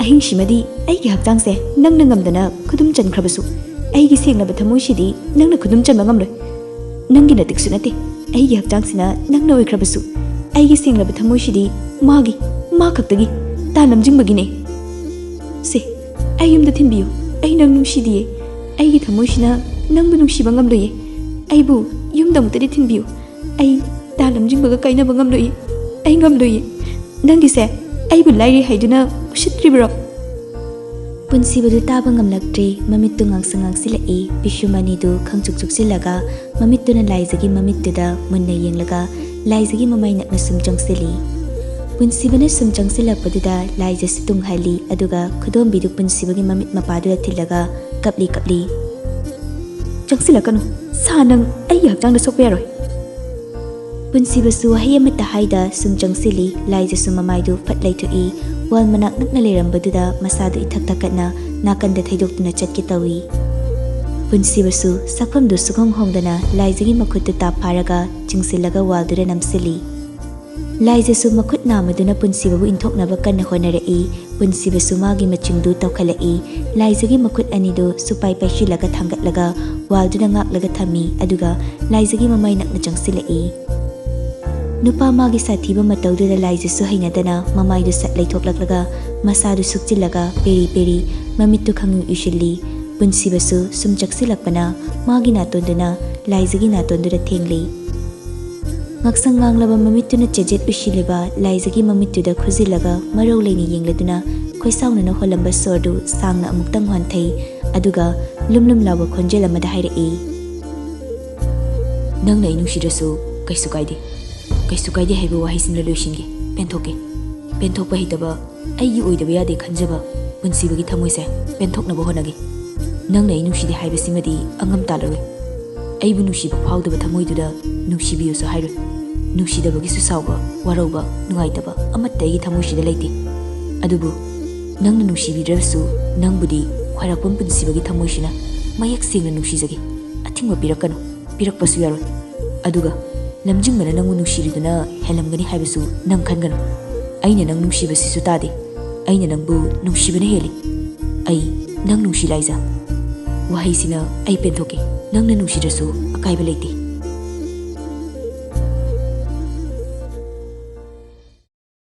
ꯑꯍꯤꯡꯁꯤꯃꯗꯤ ꯑꯩꯒꯤ ꯍꯛꯆꯥꯡꯁꯦ ꯅꯪꯅ ꯉꯝꯗꯅ ꯈꯨꯗꯨꯝ ꯆꯟꯈ꯭ꯔꯕꯁꯨ, ꯑꯩꯒꯤ ꯁꯦꯡꯂꯕ ꯊꯃꯣꯏꯁꯤꯗꯤ ꯅꯪꯅ ꯈꯨꯗꯨꯝ ꯆꯟꯕ ꯉꯝꯂꯣꯏ꯫ ꯅꯪꯒꯤ ꯅꯇꯤꯛꯁꯨ ꯅꯠꯇꯦ, ꯑꯩꯒꯤ ꯍꯛꯆꯥꯡꯁꯤꯅ ꯅꯪꯅ ꯑꯣꯏꯈ꯭ꯔꯕꯁꯨ, ꯑꯩꯒꯤ ꯁꯦꯡꯂꯕ ꯊꯃꯣꯏꯁꯤꯗꯤ ꯃꯥꯒꯤ, ꯃꯥ ꯈꯛꯇꯒꯤ, ꯇꯥ ꯂꯝꯖꯤꯡꯕꯒꯤꯅꯦ꯫ ꯁꯦ, ꯑꯩ ꯌꯨꯝꯗ ꯊꯤꯟꯕꯤꯌꯨ꯫ ꯑꯩ ꯅꯪ ꯅꯨꯡꯁꯤꯗꯤꯌꯦ꯫ ꯑꯩꯒꯤ ꯊꯃꯣꯏꯁꯤꯅ ꯅꯪꯕꯨ ꯅꯨꯡꯁꯤꯕ ꯉꯝꯂꯣꯏꯌꯦ꯫ ꯑꯩꯕꯨ ꯌꯨꯝꯗ ꯑꯃꯨꯛꯇꯗꯤ ꯊꯤꯟꯕꯤꯌꯨ꯫ ꯑꯩ ꯇꯥ ꯂꯝꯖꯤꯡꯕꯒ ꯀꯥꯏꯅꯕ ꯉꯝꯂꯣꯏꯌꯦ꯫ ꯑꯩ ꯉꯝꯂꯣꯏꯌꯦ꯫ ꯅꯪꯒꯤꯁꯦ ꯑꯩꯕꯨ ꯂꯥꯏꯔꯤ ꯍꯥꯏꯗꯨꯅ ꯎꯁꯤꯠꯇ꯭ꯔꯤꯕ꯭ꯔꯣ?" ꯄꯨꯟꯁꯤꯕꯗꯨ ꯇꯥꯕ ꯉꯝꯂꯛꯇ꯭ꯔꯦ꯫ ꯃꯃꯤꯠꯇꯨ ꯉꯥꯡꯁꯪ ꯉꯥꯡꯁꯤꯜꯂꯛꯏ꯫ ꯄꯤꯁꯨꯝ ꯑꯅꯤꯗꯨ ꯈꯪꯆꯨꯛ ꯆꯨꯛꯁꯤꯜꯂꯒ ꯃꯃꯤꯠꯇꯨꯅ ꯂꯥꯏꯖꯒꯤ ꯃꯃꯤꯠꯇꯨꯗ ꯃꯨꯟꯅ ꯌꯦꯡꯂꯒ ꯂꯥꯏꯖꯒꯤ ꯃꯃꯥꯏ ꯅꯛꯅ ꯁꯨꯝ ꯆꯪꯁꯤꯜꯂꯤ꯫ ꯄꯨꯟꯁꯤꯕꯅ ꯁꯨꯝ ꯆꯪꯁꯤꯜꯂꯛꯄꯗꯨꯗ ꯂꯥꯏꯖꯁꯨ ꯇꯨꯡꯍꯜꯂꯤ, ꯑꯗꯨꯒ ꯈꯨꯗꯣꯝꯕꯤꯗꯨ ꯄꯨꯟꯁꯤꯕꯒꯤ ꯃꯃꯤꯠ ꯃꯄꯥꯗꯨꯗ ꯊꯤꯜꯂꯒ ꯀꯞꯂꯤ ꯀꯞꯂꯤ, "ꯆꯪꯁꯤꯜꯂꯛꯀꯅꯨ, ꯁꯥ, ꯅꯪ ꯑꯩꯒꯤ ꯍꯛꯆꯥꯡꯗ ꯁꯣꯛꯄ ꯌꯥꯔꯣꯏ꯫" ꯄꯨꯟꯁꯤꯕꯁꯨ ꯋꯥꯍꯩ ꯑꯃꯠꯇ ꯍꯥꯏꯗ ꯁꯨꯝ ꯆꯪꯁꯤꯜꯂꯤ꯫ ꯂꯥꯏꯖꯁꯨ ꯃꯃꯥꯏꯗꯨ ꯐꯠ ꯂꯩꯊꯣꯛꯏ꯫ ꯋꯥꯜ ꯃꯅꯥꯛ ꯅꯛꯅ ꯂꯩꯔꯝꯕꯗꯨꯗ ꯃꯁꯥꯗꯨ ꯏꯊꯛ ꯊꯛꯀꯠꯅ ꯅꯥꯀꯟꯗ ꯊꯩꯗꯣꯛꯇꯨꯅ ꯆꯠꯀꯦ ꯇꯧꯏ꯫ ꯄꯨꯟꯁꯤꯕꯁꯨ ꯁꯛꯐꯝꯗꯨ ꯁꯨꯛꯍꯣꯡ ꯍꯣꯡꯗꯅ ꯂꯥꯏꯖꯒꯤ ꯃꯈꯨꯠꯇꯨ ꯇꯥꯞ ꯐꯥꯔꯒ ꯆꯤꯡꯁꯤꯜꯂꯒ ꯋꯥꯜꯗꯨꯗ ꯅꯝꯁꯤꯜꯂꯤ꯫ ꯂꯥꯏꯖꯁꯨ ꯃꯈꯨꯠ ꯅꯥꯝꯃꯗꯨꯅ ꯄꯨꯟꯁꯤꯕꯕꯨ ꯏꯟꯊꯣꯛꯅꯕ ꯀꯟꯅ ꯍꯣꯠꯅꯔꯛꯏ꯫ ꯄꯨꯟꯁꯤꯕꯁꯨ ꯃꯥꯒꯤ ꯃꯆꯤꯡꯗꯨ ꯇꯧꯈꯠꯂꯛꯏ꯫ ꯂꯥꯏꯖꯒꯤ ꯃꯈꯨꯠ ꯑꯅꯤꯗꯨ ꯁꯨꯄꯥꯏ ꯄꯥꯏꯁꯤꯜꯂꯒ ꯊꯥꯡꯒꯠꯂꯒ ꯋꯥꯜꯗꯨꯗ ꯉꯥꯛꯂꯒ ꯊꯝꯃꯤ, ꯑꯗꯨꯒ ꯂꯥꯏꯖꯒꯤ ꯃꯃꯥꯏ ꯅꯛꯅ ꯆꯪꯁꯤꯜꯂꯛꯏ꯫ ꯅꯨꯄꯥ ꯃꯥꯒꯤ ꯁꯥꯊꯤꯕ ꯃꯇꯧꯗꯨꯗ ꯂꯥꯏꯖꯁꯨ ꯍꯩꯅꯗꯅ ꯃꯃꯥꯏꯗꯨ ꯁꯠ ꯂꯩꯊꯣꯛꯂꯛꯂꯒ ꯃꯁꯥꯗꯨ ꯁꯨꯛꯆꯤꯜꯂꯒ ꯄꯦꯔꯤ ꯄꯦꯔꯤ ꯃꯃꯤꯠꯇꯨ ꯈꯪꯎꯏ ꯎꯏꯁꯤꯜꯂꯤ꯫ ꯄꯨꯟꯁꯤꯕꯁꯨ ꯁꯨꯝ ꯆꯛꯁꯤꯜꯂꯛꯄꯅ ꯃꯥꯒꯤ ꯅꯥꯇꯣꯟꯗꯨꯅ ꯂꯥꯏꯖꯒꯤ ꯅꯥꯇꯣꯟꯗꯨꯗ ꯊꯦꯡꯂꯤ꯫ ꯉꯛꯁꯪ ꯉꯥꯡꯂꯕ ꯃꯃꯤꯠꯇꯨꯅ ꯆꯦꯖꯦꯠ ꯎꯏꯁꯤꯜꯂꯤꯕ ꯂꯥꯏꯖꯒꯤ ꯃꯃꯤꯠꯇꯨꯗ ꯈꯨꯖꯤꯜꯂꯒ ꯃꯔꯧ ꯂꯩꯅ ꯌꯦꯡꯂꯗꯨꯅ ꯈꯣꯏꯁꯥꯎꯅꯅ ꯍꯣꯜꯂꯝꯕ ꯁꯣꯔꯗꯨ ꯁꯥꯡꯅ ꯑꯃꯨꯛꯇꯪ ꯍꯣꯟꯊꯩ, ꯑꯗꯨꯒ ꯂꯨꯝ ꯂꯨꯝ ꯂꯥꯎꯕ ꯈꯣꯟꯖꯦꯜ ꯑꯃꯗ ꯍꯥꯏꯔꯛꯏ, "ꯅꯪꯅ ꯑꯩ ꯅꯨꯡꯁꯤꯗ꯭ꯔꯁꯨ ꯀꯩꯁꯨ ꯀꯥꯏꯗꯦ꯫ ꯀꯩꯁꯨ ꯀꯥꯏꯗꯦ ꯍꯥꯏꯕ ꯋꯥꯍꯩꯁꯤꯅ ꯂꯣꯏꯁꯤꯟꯒꯦ꯫ ꯄꯦꯟꯊꯣꯛꯀꯦ꯫ ꯄꯦꯟꯊꯣꯛꯄ ꯍꯩꯇꯕ, ꯑꯩꯒꯤ ꯑꯣꯏꯗꯕ ꯌꯥꯗꯦ ꯈꯟꯖꯕ ꯄꯨꯟꯁꯤꯕꯒꯤ ꯊꯃꯣꯏꯁꯦ ꯄꯦꯟꯊꯣꯛꯅꯕ ꯍꯣꯠꯅꯒꯦ꯫ ꯅꯪꯅ ꯑꯩ ꯅꯨꯡꯁꯤꯗꯦ ꯍꯥꯏꯕꯁꯤꯃꯗꯤ ꯑꯉꯝ ꯇꯥꯜꯂꯔꯣꯏ꯫ ꯑꯩꯕꯨ ꯅꯨꯡꯁꯤꯕ ꯐꯥꯎꯗꯕ ꯊꯃꯣꯏꯗꯨꯗ ꯅꯨꯡꯁꯤꯕꯤꯌꯨꯁꯨ ꯍꯥꯏꯔꯣꯏ꯫ ꯅꯨꯡꯁꯤꯗꯕꯒꯤꯁꯨ ꯁꯥꯎꯕ, ꯋꯥꯔꯧꯕ, ꯅꯨꯡꯉꯥꯏꯇꯕ ꯑꯃꯠꯇ ꯑꯩꯒꯤ ꯊꯃꯣꯏꯁꯤꯗ ꯂꯩꯇꯦ꯫ ꯑꯗꯨꯕꯨ ꯅꯪꯅ ꯅꯨꯡꯁꯤꯕꯤꯗ꯭ꯔꯕꯁꯨ ꯅꯪꯕꯨꯗꯤ ꯈ꯭ꯋꯥꯏꯔꯥꯛꯄꯝ ꯄꯨꯟꯁꯤꯕꯒꯤ ꯊꯃꯣꯏꯁꯤꯅ ꯃꯌꯦꯛ ꯁꯦꯡꯅ ꯅꯨꯡꯁꯤꯖꯒꯦ꯫ ꯑꯊꯤꯡꯕ ꯄꯤꯔꯛꯀꯅꯨ, ꯄꯤꯔꯛꯄꯁꯨ ꯌꯥꯔꯣꯏ꯫ ꯑꯗꯨꯒ ꯂꯝꯖꯤꯡꯕꯅ ꯅꯪꯕꯨ ꯅꯨꯡꯁꯤꯔꯤꯗꯨꯅ ꯍꯦꯜꯂꯝꯒꯅꯤ ꯍꯥꯏꯕꯁꯨ ꯅꯪ ꯈꯟꯒꯅꯨ꯫ ꯑꯩꯅ ꯅꯪ ꯅꯨꯡꯁꯤꯕꯁꯤꯁꯨ ꯇꯥꯗꯦ꯫ ꯑꯩꯅ ꯅꯪꯕꯨ ꯅꯨꯡꯁꯤꯕꯅ ꯍꯦꯜꯂꯤ꯫ ꯑꯩ ꯅꯪ ꯅꯨꯡꯁꯤ ꯂꯥꯏꯖ꯫ ꯋꯥꯍꯩꯁꯤꯅ ꯑꯩ ꯄꯦꯟꯊꯣꯛꯀꯦ꯫ ꯅꯪꯅ ꯅꯨꯡꯁꯤꯗ꯭ꯔꯁꯨ ꯑꯀꯥꯏꯕ ꯂꯩꯇꯦ꯫